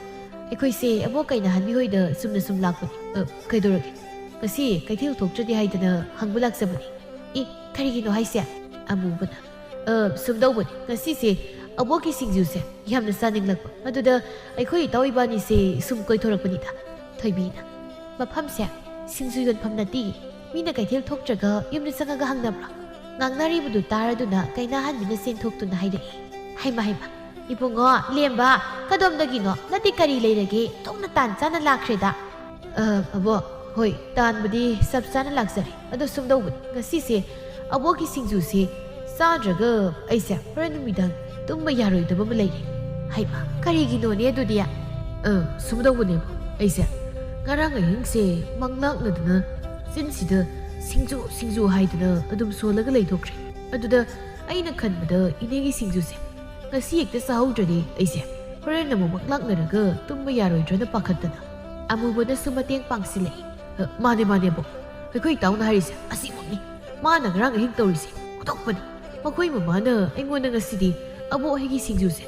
ꯑꯩꯈꯣꯏꯁꯦ ꯑꯕꯣꯛ ꯀꯩꯅꯥꯍꯟꯕꯤ ꯍꯣꯏꯗ ꯆꯨꯝꯅ ꯁꯨꯝ ꯂꯥꯛꯄꯅꯤ꯫ ꯑ, ꯀꯩꯗꯧꯔꯒꯦ? ꯉꯁꯤ ꯀꯩꯊꯦꯜ ꯊꯣꯛꯇ꯭ꯔꯗꯤ ꯍꯥꯏꯗꯅ ꯍꯪꯕ ꯂꯥꯛꯆꯕꯅꯤ꯫" "ꯏ, ꯀꯔꯤꯒꯤꯅꯣ ꯍꯥꯏꯁꯦ?" ꯑꯃꯨꯕꯅ, "ꯑ, ꯁꯨꯝꯗꯧꯕꯅꯤ, ꯉꯁꯤꯁꯦ ꯑꯕꯣꯛꯀꯤ ꯁꯤꯡꯖꯨꯁꯦ ꯌꯥꯝꯅ ꯆꯥꯅꯤꯡꯂꯛꯄ, ꯑꯗꯨꯗ ꯑꯩꯈꯣꯏ ꯏꯇꯥꯎ ꯏꯕꯥꯅꯤꯁꯦ ꯁꯨꯝ ꯀꯣꯏꯊꯣꯔꯛꯄꯅꯤꯗ꯫" ꯊꯣꯏꯕꯤꯅ, "ꯃꯐꯝꯁꯦ ꯁꯤꯡꯖꯨ ꯌꯣꯟꯐꯝ ꯅꯠꯇꯦ, ꯃꯤꯅ ꯀꯩꯊꯦꯜ ꯊꯣꯛꯇ꯭ꯔꯒ ꯌꯨꯝꯗ ꯆꯪꯉꯒ ꯍꯪꯅꯕ꯭ꯔꯣ?" ꯉꯥꯡꯅꯔꯤꯕꯗꯨ ꯇꯥꯔꯗꯨꯅ ꯀꯩꯅꯥꯍꯟꯕꯤꯅ ꯆꯦꯟꯊꯣꯛꯇꯨꯅ ꯍꯥꯏꯔꯛꯏ, "ꯍꯩꯃ, ꯍꯩꯃ, ꯏꯕꯨꯡꯉꯣ, ꯂꯦꯝꯕ, ꯀꯗꯣꯝꯗꯒꯤꯅꯣ? ꯅꯠꯇꯦ, ꯀꯔꯤ ꯂꯩꯔꯒꯦ? ꯊꯣꯛꯅ ꯇꯥꯟ ꯆꯥꯅ ꯂꯥꯛꯈ꯭ꯔꯦꯗ꯫" "ꯑ, ꯑꯕꯣ, ꯍꯣꯏ, ꯇꯥꯟꯕꯨꯗꯤ ꯆꯞ ꯆꯥꯅ ꯂꯥꯛꯆꯔꯦ꯫ ꯑꯗꯣ ꯁꯨꯝꯗꯧꯕꯅꯤ, ꯉꯁꯤꯁꯦ ꯑꯕꯣꯛꯀꯤ ꯁꯤꯡꯖꯨꯁꯦ ꯆꯥꯗ꯭ꯔꯒ ꯑꯩꯁꯦ ꯍꯣꯔꯦꯟ ꯅꯨꯃꯤꯗꯥꯡ ꯇꯨꯝꯕ ꯌꯥꯔꯣꯏꯗꯕ ꯑꯃ ꯂꯩꯔꯦ꯫" "ꯍꯩꯃ, ꯀꯔꯤꯒꯤꯅꯣꯅꯦ ꯑꯗꯨꯗꯤ?" "ꯑ, ꯁꯨꯝꯗꯧꯕꯅꯦꯕ, ꯑꯩꯁꯦ ꯉꯔꯥꯡ ꯑꯍꯤꯡꯁꯦ ꯃꯪꯂꯥꯛꯅꯗꯅ ꯆꯤꯟꯁꯤꯗ ꯁꯤꯡꯖꯨ, ꯁꯤꯡꯖꯨ ꯍꯥꯏꯗꯅ ꯑꯗꯨꯝ ꯁꯣꯜꯂꯒ ꯂꯩꯊꯣꯛꯈ꯭ꯔꯦ꯫ ꯑꯗꯨꯗ ꯑꯩꯅ ꯈꯟꯕꯗ ꯏꯅꯦꯒꯤ ꯁꯤꯡꯖꯨꯁꯦ ꯉꯁꯤ ꯍꯦꯛꯇ ꯆꯥꯍꯧꯗ꯭ꯔꯗꯤ ꯑꯩꯁꯦ ꯍꯣꯔꯦꯟ ꯑꯃꯨꯛ ꯃꯪꯂꯥꯛꯅꯔꯒ ꯇꯨꯝꯕ ꯌꯥꯔꯣꯏꯗ꯭ꯔꯅ ꯄꯥꯈꯠꯇꯅ꯫" ꯑꯃꯨꯕꯅꯁꯨ ꯃꯇꯦꯡ ꯄꯥꯡꯁꯤꯜꯂꯛꯏ꯫ "ꯑ, ꯃꯥꯅꯦ, ꯃꯥꯅꯦꯕꯣ, ꯑꯩꯈꯣꯏ ꯏꯇꯥꯎꯅ ꯍꯥꯏꯔꯤꯁꯦ ꯑꯁꯤꯃꯛꯅꯤ꯫ ꯃꯥꯅ ꯉꯔꯥꯡ ꯑꯍꯤꯡ ꯇꯧꯔꯤꯁꯦ ꯑꯣꯟꯊꯣꯛꯄꯅꯤ꯫ ꯃꯈꯣꯏ ꯃꯃꯥꯅ ꯑꯩꯉꯣꯟꯗ ꯉꯁꯤꯗꯤ ꯑꯕꯣꯛ ꯍꯣꯏꯒꯤ ꯁꯤꯡꯖꯨꯁꯦ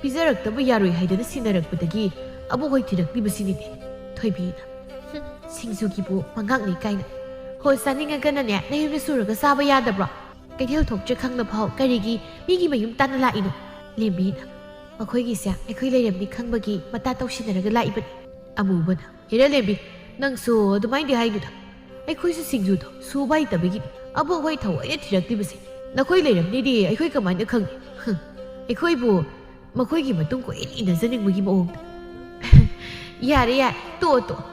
ꯄꯤꯖꯔꯛꯇꯕ ꯌꯥꯔꯣꯏ ꯍꯥꯏꯗꯅ ꯁꯤꯟꯅꯔꯛꯄꯗꯒꯤ ꯑꯕꯣꯛ ꯍꯣꯏ ꯊꯤꯔꯛꯂꯤꯕꯁꯤꯅꯤꯅꯦ꯫" ꯊꯣꯏꯕꯤꯅ, "ꯍꯨꯝ, ꯁꯤꯡꯖꯨꯒꯤꯕꯨ ꯃꯉꯥꯛꯅꯤ ꯀꯥꯏꯅ꯫ ꯍꯣ, ꯆꯥꯅꯤꯡꯉꯒꯅꯅꯦ ꯅꯌꯨꯝꯗ ꯁꯨꯔꯒ ꯆꯥꯕ ꯌꯥꯗꯕ꯭ꯔꯣ? ꯀꯩꯊꯦꯜ ꯊꯣꯛꯇ꯭ꯔꯦ ꯈꯪꯅ ꯐꯥꯎ ꯀꯔꯤꯒꯤ ꯃꯤꯒꯤ ꯃꯌꯨꯝ ꯇꯥꯟꯅ ꯂꯥꯛꯏꯅꯣ?" ꯂꯦꯝꯕꯤꯅ, "ꯃꯈꯣꯏꯒꯤꯁꯦ ꯑꯩꯈꯣꯏ ꯂꯩꯔꯝꯅꯤ ꯈꯪꯕꯒꯤ ꯃꯇꯥ ꯇꯧꯁꯤꯟꯅꯔꯒ ꯂꯥꯛꯏꯕꯅꯤ꯫" ꯑꯃꯨꯕꯅ, "ꯍꯦꯔꯥ ꯂꯦꯝꯕꯤ, ꯅꯪꯁꯨ ꯑꯗꯨꯃꯥꯏꯅꯗꯤ ꯍꯥꯏꯅꯨꯗ꯫ ꯑꯩꯈꯣꯏꯁꯨ ꯁꯤꯡꯖꯨꯗꯣ ꯁꯨꯕ ꯍꯩꯇꯕꯒꯤꯅꯤ ꯑꯕꯣꯛ ꯍꯣꯏ ꯊꯑꯣꯏꯅ ꯊꯤꯔꯛꯂꯤꯕꯁꯦ꯫ ꯅꯈꯣꯏ ꯂꯩꯔꯝꯅꯤꯗꯤ ꯑꯩꯈꯣꯏ ꯀꯃꯥꯏꯅ ꯈꯪꯅꯤ? ꯍꯨꯝ, ꯑꯩꯈꯣꯏꯕꯨ ꯃꯈꯣꯏꯒꯤ ꯃꯇꯨꯡ ꯀꯣꯏꯏꯟ ꯏꯟꯅꯖꯅꯤꯡꯕꯒꯤ ꯃꯑꯣꯡꯗ꯫" "ꯌꯥꯔꯦ, ꯌꯥꯔꯦ, ꯇꯣꯛꯑꯣ, ꯇꯣꯛꯑꯣ꯫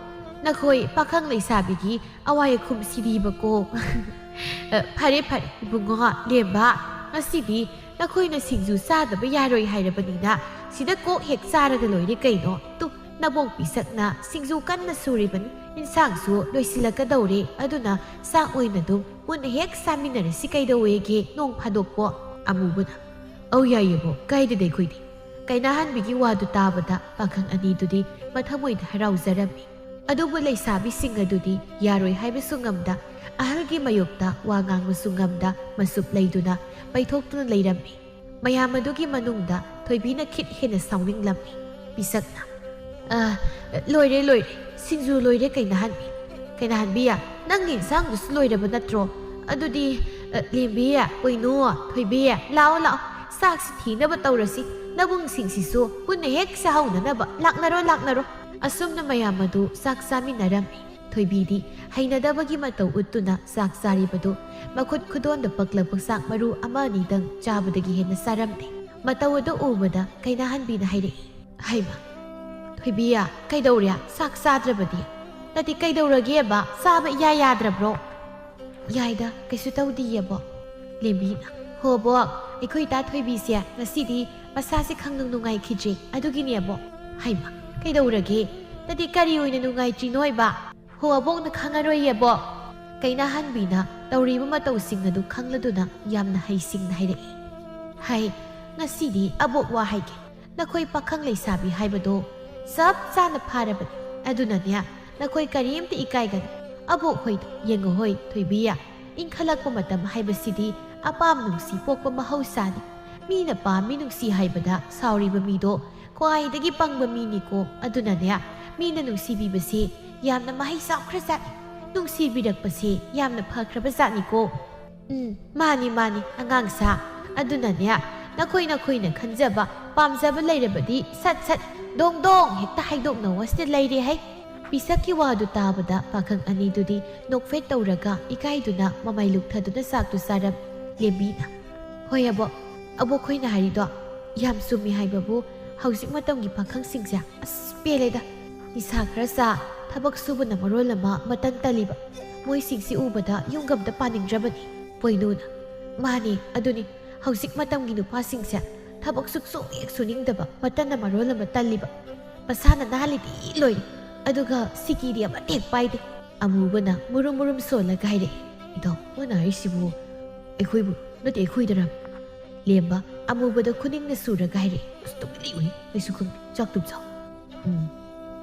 ꯅꯈꯣꯏ ꯄꯥꯈꯪ ꯂꯩꯁꯥꯕꯤꯒꯤ ꯑꯋꯥꯏ ꯑꯈꯨꯝ ꯁꯤꯗꯤꯕꯀꯣ꯫" "ꯑ, ꯐꯔꯦ, ꯐꯔꯦ, ꯏꯕꯨꯡꯉꯣ ꯂꯦꯝꯕ, ꯉꯁꯤꯗꯤ ꯅꯈꯣꯏꯅ ꯁꯤꯡꯖꯨ ꯆꯥꯗꯕ ꯌꯥꯔꯣꯏ ꯍꯥꯏꯔꯕꯅꯤꯅ ꯁꯤꯗ ꯀꯣꯛ ꯍꯦꯛ ꯆꯥꯔꯒ ꯂꯣꯏꯔꯦ ꯀꯩꯅꯣ꯫ ꯇꯨ, ꯅꯕꯣꯛ ꯄꯤꯁꯛꯅ ꯁꯤꯡꯖꯨ ꯀꯟꯅ ꯁꯨꯔꯤꯕꯅꯤ꯫ ꯏꯟꯁꯥꯡꯁꯨ ꯂꯣꯏꯁꯤꯜꯂꯛꯀꯗꯧꯔꯦ, ꯑꯗꯨꯅ ꯆꯥꯛ ꯑꯣꯏꯅ ꯑꯗꯨꯝ ꯄꯨꯟꯅ ꯍꯦꯛ ꯆꯥꯃꯤꯟꯅꯔꯁꯤ ꯀꯩꯗꯧꯋꯦꯒꯦ, ꯅꯣꯡ ꯐꯥꯗꯣꯛꯄꯣ?" ꯑꯃꯨꯕꯅ, "ꯑꯧ, ꯌꯥꯏꯌꯦꯕꯣ, ꯀꯥꯏꯗꯦꯗ ꯑꯩꯈꯣꯏꯗꯤ꯫ ꯀꯩꯅꯥꯍꯟꯕꯤꯒꯤ ꯋꯥꯗꯨ ꯇꯥꯕꯗ ꯄꯥꯈꯪ ꯑꯅꯤꯗꯨꯗꯤ ꯃꯊꯃꯣꯏꯗ ꯍꯔꯥꯎꯖꯔꯝꯃꯤ꯫ ꯑꯗꯨꯕꯨ ꯂꯩꯁꯥꯕꯤꯁꯤꯡ ꯑꯗꯨꯗꯤ ꯌꯥꯔꯣꯏ ꯍꯥꯏꯕꯁꯨ ꯉꯝꯗ, ꯑꯍꯜꯒꯤ ꯃꯥꯌꯣꯛꯇ ꯋꯥ ꯉꯥꯡꯕꯁꯨ ꯉꯝꯗ ꯃꯆꯨꯞ ꯂꯩꯗꯨꯅ ꯄꯩꯊꯣꯛꯇꯨꯅ ꯂꯩꯔꯝꯃꯤ꯫ ꯃꯌꯥꯝ ꯑꯗꯨꯒꯤ ꯃꯅꯨꯡꯗ ꯊꯣꯏꯕꯤꯅ ꯈꯤꯠ ꯍꯦꯟꯅ ꯁꯥꯎꯅꯤꯡꯂꯝꯃꯤ꯫ ꯄꯤꯁꯛꯅ, "ꯑ, ꯂꯣꯏꯔꯦ, ꯂꯣꯏꯔꯦ, ꯁꯤꯡꯖꯨ ꯂꯣꯏꯔꯦ ꯀꯩꯅꯥꯍꯟꯕꯤ꯫ ꯀꯩꯅꯥꯍꯟꯕꯤ, ꯅꯪꯒꯤ ꯏꯟꯁꯥꯡꯗꯨꯁꯨ ꯂꯣꯏꯔꯕ ꯅꯠꯇ꯭ꯔꯣ? ꯑꯗꯨꯗꯤ, ꯑ, ꯂꯦꯝꯕꯤ, ꯄꯣꯏꯅꯨ, ꯊꯣꯏꯕꯤ, ꯂꯥꯛꯑꯣ, ꯂꯥꯛꯑꯣ, ꯆꯥꯛꯁꯤ ꯊꯤꯅꯕ ꯇꯧꯔꯁꯤ꯫ ꯅꯕꯨꯡꯁꯤꯡꯁꯤꯁꯨ ꯄꯨꯟꯅ ꯍꯦꯛ ꯆꯥꯍꯧꯅꯅꯕ ꯂꯥꯛꯅꯔꯣ, ꯂꯥꯛꯅꯔꯣ꯫" ꯑꯁꯨꯝꯅ ꯃꯌꯥꯝ ꯑꯗꯨ ꯆꯥꯛ ꯆꯥꯃꯤꯟꯅꯔꯝꯃꯤ꯫ ꯊꯣꯏꯕꯤꯗꯤ ꯍꯩꯅꯗꯕꯒꯤ ꯃꯇꯧ ꯎꯠꯇꯨꯅ ꯆꯥꯛ ꯆꯥꯔꯤꯕꯗꯨ ꯃꯈꯨꯠ ꯈꯨꯗꯣꯟꯗ ꯄꯛꯂꯕ ꯆꯥꯛ ꯃꯔꯨ ꯑꯃ ꯑꯅꯤꯗꯪ ꯆꯥꯕꯗꯒꯤ ꯍꯦꯟꯅ ꯆꯥꯔꯝꯗꯦ꯫ ꯃꯇꯧ ꯑꯗꯨ ꯎꯕꯗ ꯀꯩꯅꯥꯍꯟꯕꯤꯅ ꯍꯥꯏꯔꯛꯏ, "ꯍꯩꯃ, ꯊꯣꯏꯕꯤ, ꯀꯩꯗꯧꯔꯦ? ꯆꯥꯛ ꯆꯥꯗ꯭ꯔꯕꯗꯤ? ꯅꯠꯇꯦ, ꯀꯩꯗꯧꯔꯒꯦꯕ? ꯆꯥꯕ ꯏꯌꯥ ꯌꯥꯗ꯭ꯔꯕ꯭ꯔꯣ?" "ꯌꯥꯏꯗ, ꯀꯩꯁꯨ ꯇꯧꯗꯤꯌꯦꯕꯣ꯫" ꯂꯦꯝꯕꯤꯅ, "ꯍꯣ ꯕꯣꯛ, ꯑꯩꯈꯣꯏ ꯏꯇꯥ ꯊꯣꯏꯕꯤꯁꯦ ꯉꯁꯤꯗꯤ ꯃꯁꯥꯁꯦ ꯈꯪꯅꯨꯡ ꯅꯨꯡꯉꯥꯏꯈꯤꯗ꯭ꯔꯦ, ꯑꯗꯨꯒꯤꯅꯦꯕꯣ꯫" "ꯍꯩꯃ, ꯀꯩꯗꯧꯔꯒꯦ? ꯅꯠꯇꯦ, ꯀꯔꯤ ꯑꯣꯏꯅ ꯅꯨꯡꯉꯥꯏꯇ꯭ꯔꯤꯅꯣꯏꯕ?" "ꯍꯣ ꯑꯕꯣꯛꯅ ꯈꯪꯉꯔꯣꯏꯌꯦꯕꯣ꯫" ꯀꯩꯅꯥꯍꯟꯕꯤꯅ ꯇꯧꯔꯤꯕ ꯃꯇꯧꯁꯤꯡ ꯑꯗꯨ ꯈꯪꯂꯗꯨꯅ ꯌꯥꯝꯅ ꯍꯩꯁꯤꯡꯅ ꯍꯥꯏꯔꯛꯏ, "ꯍꯩ, ꯉꯁꯤꯗꯤ ꯑꯕꯣꯛ ꯋꯥ ꯍꯥꯏꯒꯦ꯫ ꯅꯈꯣꯏ ꯄꯥꯈꯪ ꯂꯩꯁꯥꯕꯤ ꯍꯥꯏꯕꯗꯣ ꯆꯞ ꯆꯥꯅ ꯐꯥꯔꯕꯅꯤ꯫ ꯑꯗꯨꯅꯅꯦ, ꯅꯈꯣꯏ ꯀꯔꯤꯝꯇ ꯏꯀꯥꯏꯒꯅꯨ꯫ ꯑꯕꯣꯛ ꯍꯣꯏꯗꯣ ꯌꯦꯡꯉꯨ ꯍꯣꯏ, ꯊꯣꯏꯕꯤ, ꯏꯟꯈꯠꯂꯛꯄ ꯃꯇꯝ ꯍꯥꯏꯕꯁꯤꯗꯤ ꯑꯄꯥꯝ ꯅꯨꯡꯁꯤ ꯄꯣꯛꯄ ꯃꯍꯧꯁꯥꯅꯤ꯫ ꯃꯤꯅ ꯄꯥꯝꯃꯤ ꯅꯨꯡꯁꯤ ꯍꯥꯏꯕꯗ ꯁꯥꯎꯔꯤꯕ ꯃꯤꯗꯣ ꯈ꯭ꯋꯥꯏꯗꯒꯤ ꯄꯪꯕ ꯃꯤꯅꯤꯀꯣ꯫ ꯑꯗꯨꯅꯅꯦ, ꯃꯤꯅ ꯅꯨꯡꯁꯤꯕꯤꯕꯁꯦ ꯌꯥꯝꯅ ꯃꯍꯩ ꯆꯥꯎꯈ꯭ꯔꯖꯥꯠꯅꯤ꯫ ꯅꯨꯡꯁꯤꯕꯤꯔꯛꯄꯁꯦ ꯌꯥꯝꯅ ꯐꯈ꯭ꯔꯕꯖꯥꯠꯅꯤꯀꯣ꯫ ꯎꯝ, ꯃꯥꯅꯤ, ꯃꯥꯅꯤ, ꯑꯉꯥꯡ ꯁꯥ꯫ ꯑꯗꯨꯅꯅꯦ, ꯅꯈꯣꯏ ꯅꯈꯣꯏꯅ ꯈꯟꯖꯕ, ꯄꯥꯝꯖꯕ ꯂꯩꯔꯕꯗꯤ ꯁꯠ ꯁꯠ ꯗꯣꯡ ꯗꯣꯡ ꯍꯦꯛꯇ ꯍꯥꯏꯗꯣꯛꯅꯧ ꯑꯁꯤꯗ ꯂꯩꯔꯦ ꯍꯩ꯫" ꯄꯤꯁꯛꯀꯤ ꯋꯥꯗꯨ ꯇꯥꯕꯗ ꯄꯥꯈꯪ ꯑꯅꯤꯗꯨꯗꯤ ꯅꯣꯛꯐꯦꯠ ꯇꯧꯔꯒ ꯏꯀꯥꯏꯗꯨꯅ ꯃꯃꯥꯏ ꯂꯨꯛꯊꯗꯨꯅ ꯆꯥꯛꯇꯨ ꯆꯥꯔꯝꯃꯤ꯫ ꯂꯦꯝꯕꯤꯅ, "ꯍꯣꯏ ꯑꯕꯣꯛ, ꯑꯕꯣꯛꯈꯣꯏꯅ ꯍꯥꯏꯔꯤꯗꯣ ꯌꯥꯝ ꯆꯨꯝꯃꯤ ꯍꯥꯏꯕꯕꯨ, ꯍꯧꯖꯤꯛ ꯃꯇꯝꯒꯤ ꯄꯥꯈꯪꯁꯤꯡꯁꯦ ꯑꯁ ꯄꯦꯜꯂꯦꯗ꯫ ꯅꯤꯁꯥ ꯈꯔ ꯆꯥ, ꯊꯕꯛ ꯁꯨꯕꯅ ꯃꯔꯣꯜ ꯑꯃ ꯃꯇꯟ ꯇꯜꯂꯤꯕ, ꯃꯣꯏꯁꯤꯡꯁꯤ ꯎꯕꯗ ꯌꯨꯝꯒ ꯑꯝꯇ ꯄꯥꯅꯤꯡꯗ꯭ꯔꯕꯅꯤ꯫" ꯄꯣꯏꯅꯨꯅ, "ꯃꯥꯅꯤ, ꯑꯗꯨꯅꯤ, ꯍꯧꯖꯤꯛ ꯃꯇꯝꯒꯤ ꯅꯨꯄꯥꯁꯤꯡꯁꯦ ꯊꯕꯛ ꯁꯨꯛꯁꯨ ꯍꯦꯛ ꯁꯨꯅꯤꯡꯗꯕ, ꯃꯇꯟꯅ ꯃꯔꯣꯜ ꯑꯃ ꯇꯜꯂꯤꯕ, ꯃꯁꯥꯅ ꯅꯥꯜꯂꯤꯗꯤ ꯂꯣꯏꯔꯦ, ꯑꯗꯨꯒ ꯁꯤꯀꯤꯗꯤ ꯑꯃꯠꯇ ꯍꯦꯛ ꯄꯥꯏꯗꯦ꯫" ꯑꯃꯨꯕꯅ ꯃꯨꯔꯨꯝ ꯃꯨꯔꯨꯝ ꯁꯣꯜꯂꯒ ꯍꯥꯏꯔꯛꯏ, "ꯏꯇꯥꯎ, ꯃꯣꯏꯅ ꯍꯥꯏꯔꯤꯁꯤꯕꯨ ꯑꯩꯈꯣꯏꯕꯨ ꯅꯠꯇꯦ, ꯑꯩꯈꯣꯏꯗꯔ?" ꯂꯦꯝꯕ, ꯑꯃꯨꯕꯗ ꯈꯨꯅꯤꯡꯅ ꯁꯨꯔꯒ ꯍꯥꯏꯔꯛꯏ꯫ ꯑꯁ, ꯇꯨꯃꯤꯟ ꯂꯩꯌꯨꯍꯦ, ꯀꯩꯁꯨ ꯈꯪꯗꯦ꯫ ꯆꯥꯛꯇꯨ ꯆꯥꯎ꯫ ꯎꯝ,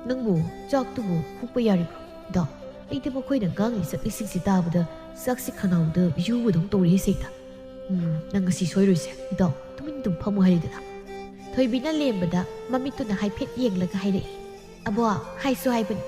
ꯅꯪꯕꯨ ꯆꯥꯛꯇꯨꯕꯨ ꯍꯨꯛꯄ ꯌꯥꯔꯤꯕ꯭ꯔꯣ? ꯏꯇꯥꯎ, ꯑꯩꯗꯤ ꯃꯈꯣꯏꯅ ꯉꯥꯡꯂꯤ ꯆꯠꯂꯤꯁꯤꯡꯁꯤ ꯇꯥꯕꯗ ꯆꯥꯛꯁꯤ ꯈꯅꯥꯎꯗ ꯌꯨꯕꯗꯧ ꯇꯧꯔꯦꯍꯦ ꯁꯩꯇ꯫ ꯎꯝ, ꯅꯪ ꯉꯁꯤ ꯁꯣꯏꯔꯣꯏꯁꯦ꯫ ꯏꯇꯥꯎ, ꯇꯨꯃꯤꯟ ꯑꯗꯨꯝ ꯐꯝꯃꯨ ꯍꯥꯏꯔꯤꯗꯅ꯫ ꯊꯣꯏꯕꯤꯅ ꯂꯦꯝꯕꯗ ꯃꯃꯤꯠꯇꯨꯅ ꯍꯥꯏꯐꯦꯠ ꯌꯦꯡꯂꯒ ꯍꯥꯏꯔꯛꯏ꯫ ꯑꯕꯣ, ꯍꯥꯏꯁꯨ ꯍꯥꯏꯕꯅꯤ꯫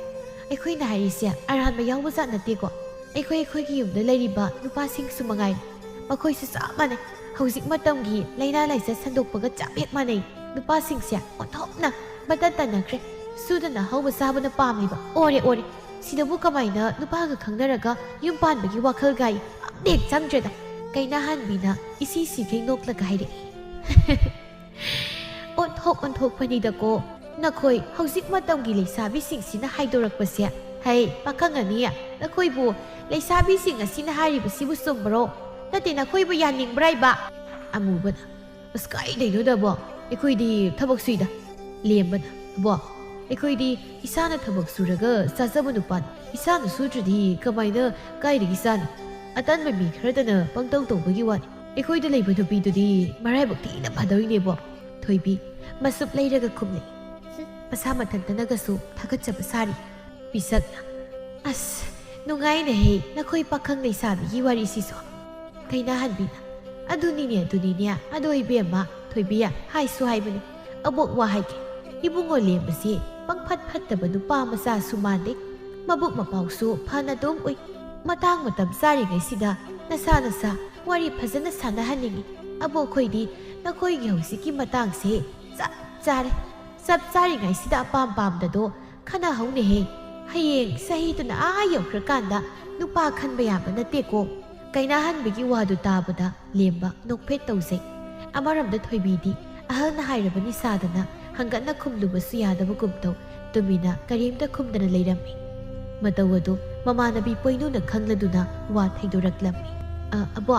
ꯑꯩꯈꯣꯏꯅ ꯍꯥꯏꯔꯤꯁꯦ ꯑꯔꯥꯟꯕ ꯌꯥꯎꯕ ꯖꯥꯠ ꯅꯠꯇꯦꯀꯣ꯫ ꯑꯩꯈꯣꯏ ꯑꯩꯈꯣꯏꯒꯤ ꯌꯨꯝꯗ ꯂꯩꯔꯤꯕ ꯅꯨꯄꯥꯁꯤꯡꯁꯨ ꯃꯉꯥꯏꯔꯦ꯫ ꯃꯈꯣꯏꯁꯨ ꯆꯞ ꯃꯥꯟꯅꯩ꯫ ꯍꯧꯖꯤꯛ ꯃꯇꯝꯒꯤ ꯂꯥꯏꯅꯥ ꯂꯥꯏꯆꯠ ꯁꯟꯗꯣꯛꯄꯒ ꯆꯞ ꯍꯦꯛ ꯃꯥꯟꯅꯩ꯫ ꯅꯨꯄꯥꯁꯤꯡꯁꯦ ꯑꯣꯟꯊꯣꯛꯅ ꯃꯇꯠ ꯇꯟꯅꯈ꯭ꯔꯦ꯫ ꯁꯨꯗꯅ ꯍꯧꯕ ꯆꯥꯕꯅ ꯄꯥꯝꯂꯤꯕ꯫ ꯑꯣꯔꯦ, ꯑꯣꯔꯦ꯫ ꯁꯤꯗꯕꯨ ꯀꯃꯥꯏꯅ ꯅꯨꯄꯥꯒ ꯈꯪꯅꯔꯒ ꯌꯨꯝ ꯄꯥꯟꯕꯒꯤ ꯋꯥꯈꯜꯒꯥꯏ ꯑꯝꯇ ꯍꯦꯛ ꯆꯪꯗ꯭ꯔꯦꯗ꯫ ꯀꯩꯅꯥꯍꯟꯕꯤꯅ ꯏꯁꯤ ꯁꯤꯈꯩ ꯅꯣꯛꯂꯒ ꯍꯥꯏꯔꯛꯏ꯫ ꯑꯣꯟꯊꯣꯛ ꯑꯣꯟꯊꯣꯛꯄꯅꯤꯗꯀꯣ꯫ ꯅꯈꯣꯏ ꯍꯧꯖꯤꯛ ꯃꯇꯝꯒꯤ ꯂꯩꯁꯥꯕꯤꯁꯤꯡꯁꯤꯅ ꯍꯥꯏꯗꯣꯔꯛꯄꯁꯦ꯫ ꯍꯩ, ꯄꯥꯈꯪ ꯑꯅꯤ, ꯅꯈꯣꯏꯕꯨ ꯂꯩꯁꯥꯕꯤꯁꯤꯡ ꯑꯁꯤꯅ ꯍꯥꯏꯔꯤꯕꯁꯤꯕꯨ ꯆꯨꯝꯕ꯭ꯔꯣ? ꯅꯠꯇꯦ, ꯅꯈꯣꯏꯕꯨ ꯌꯥꯅꯤꯡꯕ꯭ꯔꯥ ꯍꯥꯏꯕ? ꯑꯃꯨꯕꯅ, ꯑꯁ, ꯀꯥꯏꯗꯩꯅꯣꯗ, ꯑꯕꯣ? ꯑꯩꯈꯣꯏꯗꯤ ꯊꯕꯛ ꯁꯨꯏꯗ꯫ ꯂꯦꯝꯕꯅ, ꯑꯕꯣ, ꯑꯩꯈꯣꯏꯗꯤ ꯏꯁꯥꯅ ꯊꯕꯛ ꯁꯨꯔꯒ ꯆꯥꯖꯕ ꯅꯨꯄꯥꯅꯤ꯫ ꯏꯁꯥꯅ ꯁꯨꯗ꯭ꯔꯗꯤ ꯀꯃꯥꯏꯅ, ꯀꯥꯏꯗꯒꯤ ꯆꯥꯅꯤ? ꯑꯇꯟꯕ ꯃꯤ ꯈꯔꯗꯅ ꯄꯪꯇꯧ ꯇꯧꯕꯒꯤ ꯋꯥꯅꯤ꯫ ꯑꯩꯈꯣꯏꯗ ꯂꯩꯕ ꯅꯨꯄꯤꯗꯨꯗꯤ ꯃꯔꯥꯏꯕꯛ ꯊꯤꯅ ꯐꯗꯧꯔꯤꯅꯦꯕꯣ꯫ ꯊꯣꯏꯕꯤ ꯃꯁꯨꯞ ꯂꯩꯔꯒ ꯈꯨꯝꯂꯦ꯫ ꯍꯨꯝ, ꯃꯁꯥ ꯃꯊꯟꯇꯅꯒꯁꯨ ꯊꯥꯒꯠꯆꯕ ꯁꯥꯔꯤ꯫ ꯄꯤꯁꯛꯅ, ꯑꯁ, ꯅꯨꯡꯉꯥꯏꯅꯦꯍꯦ ꯅꯈꯣꯏ ꯄꯥꯈꯪ ꯂꯩꯁꯥꯕꯤꯒꯤ ꯋꯥꯔꯤꯁꯤꯁꯨ꯫ ꯀꯩꯅꯥꯍꯟꯕꯤꯅ, ꯑꯗꯨꯅꯤꯅꯦ, ꯑꯗꯨꯅꯤꯅꯦ, ꯑꯗꯣ ꯏꯕꯦꯝꯃ, ꯊꯣꯏꯕꯤ, ꯍꯥꯏꯁꯨ ꯍꯥꯏꯕꯅꯤ, ꯑꯕꯣꯛ ꯋꯥ ꯍꯥꯏꯒꯦ꯫ ꯏꯕꯨꯡꯉꯣ ꯂꯦꯝꯕꯁꯤ ꯄꯪꯐꯠ ꯐꯠꯇꯕ ꯅꯨꯄꯥ ꯃꯆꯥꯁꯨ ꯃꯥꯟꯗꯦ, ꯃꯕꯨꯛ ꯃꯄꯥꯎꯁꯨ ꯐꯅ ꯑꯗꯨꯝ ꯎꯏ꯫ ꯃꯇꯥꯡ ꯃꯇꯝ ꯆꯥꯔꯤꯉꯩꯁꯤꯗ ꯅꯁꯥ ꯅꯁꯥ ꯋꯥꯔꯤ ꯐꯖꯅ ꯁꯥꯟꯅꯍꯟꯅꯤꯡꯉꯤ꯫ ꯑꯕꯣꯛꯈꯣꯏꯗꯤ ꯅꯈꯣꯏꯒꯤ ꯍꯧꯖꯤꯛꯀꯤ ꯃꯇꯥꯡꯁꯦ ꯆꯞ ꯆꯥꯔꯦ꯫ ꯆꯞ ꯆꯥꯔꯤꯉꯩꯁꯤꯗ ꯑꯄꯥꯝ ꯄꯥꯝꯗꯗꯣ ꯈꯟꯅꯍꯧꯅꯦꯍꯦ꯫ ꯍꯌꯦꯡ ꯆꯍꯤꯗꯨꯅ ꯑꯥ ꯌꯧꯈ꯭ꯔꯀꯥꯟꯗ ꯅꯨꯄꯥ ꯈꯟꯕ ꯌꯥꯕ ꯅꯠꯇꯦꯀꯣ꯫ ꯀꯩꯅꯥꯍꯟꯕꯒꯤ ꯋꯥꯗꯨ ꯇꯥꯕꯗ ꯂꯦꯝꯕ ꯅꯣꯛꯐꯦꯠ ꯇꯧꯖꯩ꯫ ꯑꯃꯔꯣꯝꯗ ꯊꯣꯏꯕꯤꯗꯤ ꯑꯍꯜꯅ ꯍꯥꯏꯔꯕꯅꯤ ꯁꯥꯗꯅ ꯍꯪꯒꯠꯅ ꯈꯨꯝꯂꯨꯕꯁꯨ ꯌꯥꯗꯕꯒꯨꯝ ꯇꯧ ꯇꯨꯃꯤꯟꯅ ꯀꯔꯤꯝꯇ ꯈꯨꯝꯗꯅ ꯂꯩꯔꯝꯃꯤ꯫ ꯃꯇꯧ ꯑꯗꯨ ꯃꯃꯥꯟꯅꯕꯤ ꯄꯣꯏꯅꯨꯅ ꯈꯪꯂꯗꯨꯅ ꯋꯥ ꯊꯩꯗꯣꯔꯛꯂꯝꯃꯤ꯫ "ꯑ, ꯑꯕꯣ,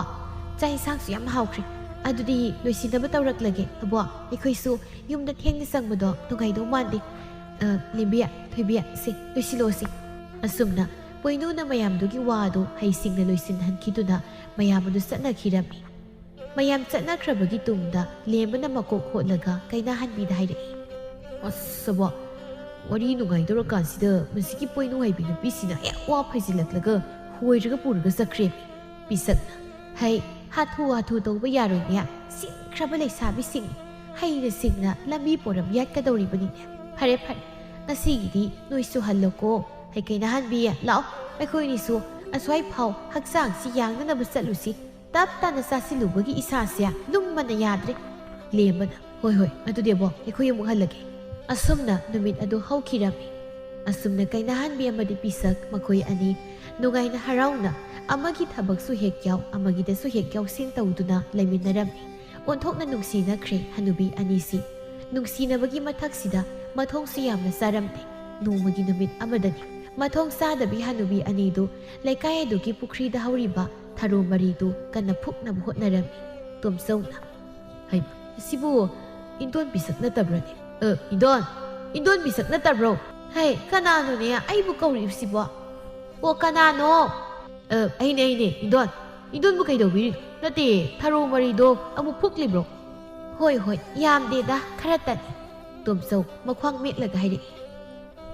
ꯆꯥꯛ ꯏꯟꯁꯥꯡꯁꯨ ꯌꯥꯝ ꯍꯥꯎꯈ꯭ꯔꯦ꯫ ꯑꯗꯨꯗꯤ ꯂꯣꯏꯁꯤꯟꯅꯕ ꯇꯧꯔꯛꯂꯒꯦ, ꯑꯕꯣ꯫ ꯑꯩꯈꯣꯏꯁꯨ ꯌꯨꯝꯗ ꯊꯦꯡꯅ ꯆꯪꯕꯗꯣ ꯅꯨꯡꯉꯥꯏꯗꯧ ꯃꯥꯟꯗꯦ꯫ ꯑ, ꯂꯦꯝꯕꯤ, ꯊꯣꯏꯕꯤ, ꯁꯦ, ꯂꯣꯏꯁꯤꯜꯂꯣꯁꯤ꯫" ꯑꯁꯨꯝꯅ ꯄꯣꯏꯅꯨꯅ ꯃꯌꯥꯝꯗꯨꯒꯤ ꯋꯥ ꯑꯗꯨ ꯍꯩꯁꯤꯡꯅ ꯂꯣꯏꯁꯤꯟꯍꯟꯈꯤꯗꯨꯅ ꯃꯌꯥꯝ ꯑꯗꯨ ꯆꯠꯅꯈꯤꯔꯝꯃꯤ꯫ ꯃꯌꯥꯝ ꯆꯠꯅꯈ꯭ꯔꯕꯒꯤ ꯇꯨꯡꯗ ꯂꯦꯝꯕꯅ ꯃꯀꯣꯛ ꯍꯣꯠꯂꯒ ꯀꯩꯅꯥꯍꯟꯕꯤꯗ ꯍꯥꯏꯔꯛꯏ꯫ ꯑꯁ, ꯑꯕꯣ, ꯋꯥꯔꯤ ꯅꯨꯡꯉꯥꯏꯗꯧꯔꯀꯥꯟꯁꯤꯗ ꯃꯁꯤꯒꯤ ꯄꯣꯏꯅꯨ ꯍꯥꯏꯕꯤ ꯅꯨꯄꯤꯁꯤꯅ ꯍꯦꯛ ꯋꯥ ꯐꯩꯖꯤꯜꯂꯛꯂꯒ ꯍꯣꯏꯔꯒ ꯄꯨꯔꯒ ꯆꯠꯈ꯭ꯔꯦ꯫ ꯄꯤꯁꯛꯅ, "ꯍꯩ, ꯍꯥꯊꯨ ꯍꯥꯊꯨ ꯇꯧꯕ ꯌꯥꯔꯣꯏꯅꯦ, ꯁꯤꯡꯈ꯭ꯔꯕ ꯂꯩꯁꯥꯕꯤꯁꯤꯡ, ꯍꯩꯅ ꯁꯤꯡꯅ ꯂꯝꯕꯤ ꯄꯣꯔꯝ ꯌꯥꯠꯀꯗꯧꯔꯤꯕꯅꯤꯅꯦ꯫ ꯐꯔꯦ ꯐꯔꯦ, ꯉꯁꯤꯒꯤꯗꯤ ꯅꯣꯏꯁꯨ ꯍꯜꯂꯣꯀꯣ꯫ ꯍꯩ, ꯀꯩꯅꯥꯍꯟꯕꯤ, ꯂꯥꯛꯑꯣ, ꯑꯩꯈꯣꯏꯅꯤꯁꯨ ꯑꯁ꯭ꯋꯥꯏ ꯐꯥꯎ ꯍꯛꯆꯥꯡꯁꯤ ꯌꯥꯡꯅꯅꯕ ꯆꯠꯂꯨꯁꯤ꯫ ꯇꯞ ꯇꯥꯅ ꯆꯥꯁꯤꯜꯂꯨꯕꯒꯤ ꯏꯁꯥꯁꯦ ꯂꯨꯝꯕꯅ ꯌꯥꯗ꯭ꯔꯦ꯫" ꯂꯦꯝꯕꯅ, "ꯍꯣꯏ ꯍꯣꯏ, ꯑꯗꯨꯗꯤ ꯑꯕꯣ, ꯑꯩꯈꯣꯏ ꯑꯃꯨꯛ ꯍꯜꯂꯒꯦ꯫" ꯑꯁꯨꯝꯅ ꯅꯨꯃꯤꯠ ꯑꯗꯨ ꯍꯧꯈꯤꯔꯝꯃꯤ꯫ ꯑꯁꯨꯝꯅ ꯀꯩꯅꯥꯍꯟꯕꯤ ꯑꯃꯗꯤ ꯄꯤꯁꯛ ꯃꯈꯣꯏ ꯑꯅꯤ ꯅꯨꯡꯉꯥꯏꯅ ꯍꯔꯥꯎꯅ ꯑꯃꯒꯤ ꯊꯕꯛꯁꯨ ꯍꯦꯛ ꯌꯥꯎ, ꯑꯃꯒꯤꯗꯁꯨ ꯍꯦꯛ ꯌꯥꯎꯁꯤꯟ ꯇꯧꯗꯨꯅ ꯂꯩꯃꯤꯟꯅꯔꯝꯃꯤ꯫ ꯑꯣꯟꯊꯣꯛꯅ ꯅꯨꯡꯁꯤꯅꯈ꯭ꯔꯦ ꯍꯅꯨꯕꯤ ꯑꯅꯤꯁꯤ꯫ ꯅꯨꯡꯁꯤꯅꯕꯒꯤ ꯃꯊꯛꯁꯤꯗ ꯃꯊꯣꯡꯁꯨ ꯌꯥꯝꯅ ꯆꯥꯔꯝꯗꯦ꯫ ꯅꯣꯡꯃꯒꯤ ꯅꯨꯃꯤꯠ ꯑꯃꯗꯅꯤ ꯃꯊꯣꯡ ꯆꯥꯗꯕꯤ ꯍꯅꯨꯕꯤ ꯑꯅꯤꯗꯨ ꯂꯩꯀꯥꯏ ꯑꯗꯨꯒꯤ ꯄꯨꯈ꯭ꯔꯤꯗ ꯍꯧꯔꯤꯕ ꯊꯔꯣ ꯃꯔꯤꯗꯨ ꯀꯟꯅ ꯐꯨꯛꯅꯕ ꯍꯣꯠꯅꯔꯝꯃꯤ꯫ ꯇꯣꯝꯆꯧꯅ, "ꯍꯩꯃ, ꯑꯁꯤꯕꯨ ꯏꯟꯗꯣꯟ ꯄꯤꯁꯛ ꯅꯠꯇꯕ꯭ꯔꯅꯦ? ꯑ, ꯏꯟꯗꯣꯟ, ꯏꯟꯗꯣꯟ ꯄꯤꯁꯛ ꯅꯠꯇꯕ꯭ꯔꯣ? ꯍꯩ, ꯀꯅꯥꯅꯣꯅꯦ ꯑꯩꯕꯨ ꯀꯧꯔꯤꯕꯁꯤꯕꯣ? ꯑꯣ, ꯀꯅꯥꯅꯣ? ꯑ, ꯑꯩꯅꯦ, ꯑꯩꯅꯦ, ꯏꯟꯗꯣꯟ꯫ ꯏꯟꯗꯣꯟꯕꯨ ꯀꯩꯗꯧꯕꯤꯔꯤꯅꯣ? ꯅꯠꯇꯦ, ꯊꯔꯣ ꯃꯔꯤꯗꯣ ꯑꯃꯨꯛ ꯐꯨꯛꯂꯤꯕ꯭ꯔꯣ?" "ꯍꯣꯏ, ꯍꯣꯏ, ꯌꯥꯝꯗꯦꯗ, ꯈꯔꯇꯅꯤ꯫" ꯇꯣꯝꯆꯧ ꯃꯈ꯭ꯋꯥꯡ ꯃꯦꯠꯂꯒ ꯍꯥꯏꯔꯛꯏ꯫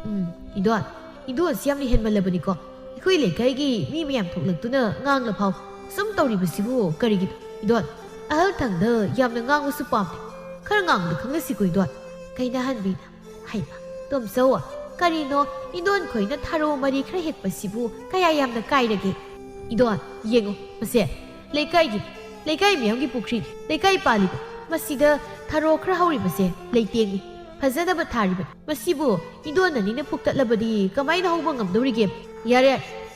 "ꯎꯝ, ꯏꯟꯗꯣꯟ, ꯏꯟꯗꯣꯟꯁꯤ ꯌꯥꯝꯅ ꯍꯦꯟꯃꯜꯂꯕꯅꯤꯀꯣ꯫ ꯑꯩꯈꯣꯏ ꯂꯩꯀꯥꯏꯒꯤ ꯃꯤ ꯃꯌꯥꯝ ꯊꯣꯛꯂꯛꯇꯨꯅ ꯉꯥꯡꯂꯐꯥꯎ ꯁꯨꯝ ꯇꯧꯔꯤꯕꯁꯤꯕꯨ ꯀꯔꯤꯒꯤꯅꯣ? ꯏꯟꯗꯣꯟ, ꯑꯍꯜ ꯊꯪꯗ ꯌꯥꯝꯅ ꯉꯥꯡꯕꯁꯨ ꯄꯥꯝꯗꯦ꯫ ꯈꯔ ꯉꯥꯡꯕꯗ ꯈꯪꯅꯁꯤꯀꯣ, ꯏꯟꯗꯣꯟ꯫" ꯀꯩꯅꯥꯍꯟꯕꯤꯅ, "ꯍꯩꯃ, ꯇꯣꯝꯆꯧ, ꯀꯔꯤꯅꯣ ꯏꯟꯗꯣꯟ ꯈꯣꯏꯅ ꯊꯔꯣ ꯃꯔꯤ ꯈꯔ ꯍꯦꯛꯄꯁꯤꯕꯨ ꯀꯌꯥ ꯌꯥꯝꯅ ꯀꯥꯏꯔꯒꯦ? ꯏꯟꯗꯣꯟ, ꯌꯦꯡꯉꯨ, ꯃꯁꯦ ꯂꯩꯀꯥꯏꯒꯤ, ꯂꯩꯀꯥꯏ ꯃꯤꯌꯥꯝꯒꯤ ꯄꯨꯈ꯭ꯔꯤ, ꯂꯩꯀꯥꯏ ꯄꯥꯜꯂꯤꯕ, ꯃꯁꯤꯗ ꯊꯔꯣ ꯈꯔ ꯍꯧꯔꯤꯕꯁꯦ ꯂꯩꯇꯦꯡꯉꯤ, ꯐꯖꯅꯕ ꯊꯥꯔꯤꯕꯅꯤ꯫ ꯃꯁꯤꯕꯨ ꯏꯟꯗꯣꯟ ꯑꯅꯤꯅ ꯐꯨꯛꯇꯠꯂꯕꯗꯤ ꯀꯃꯥꯏꯅ ꯍꯧꯕ ꯉꯝꯗꯧꯔꯤꯒꯦ? ꯌꯥꯔꯦ,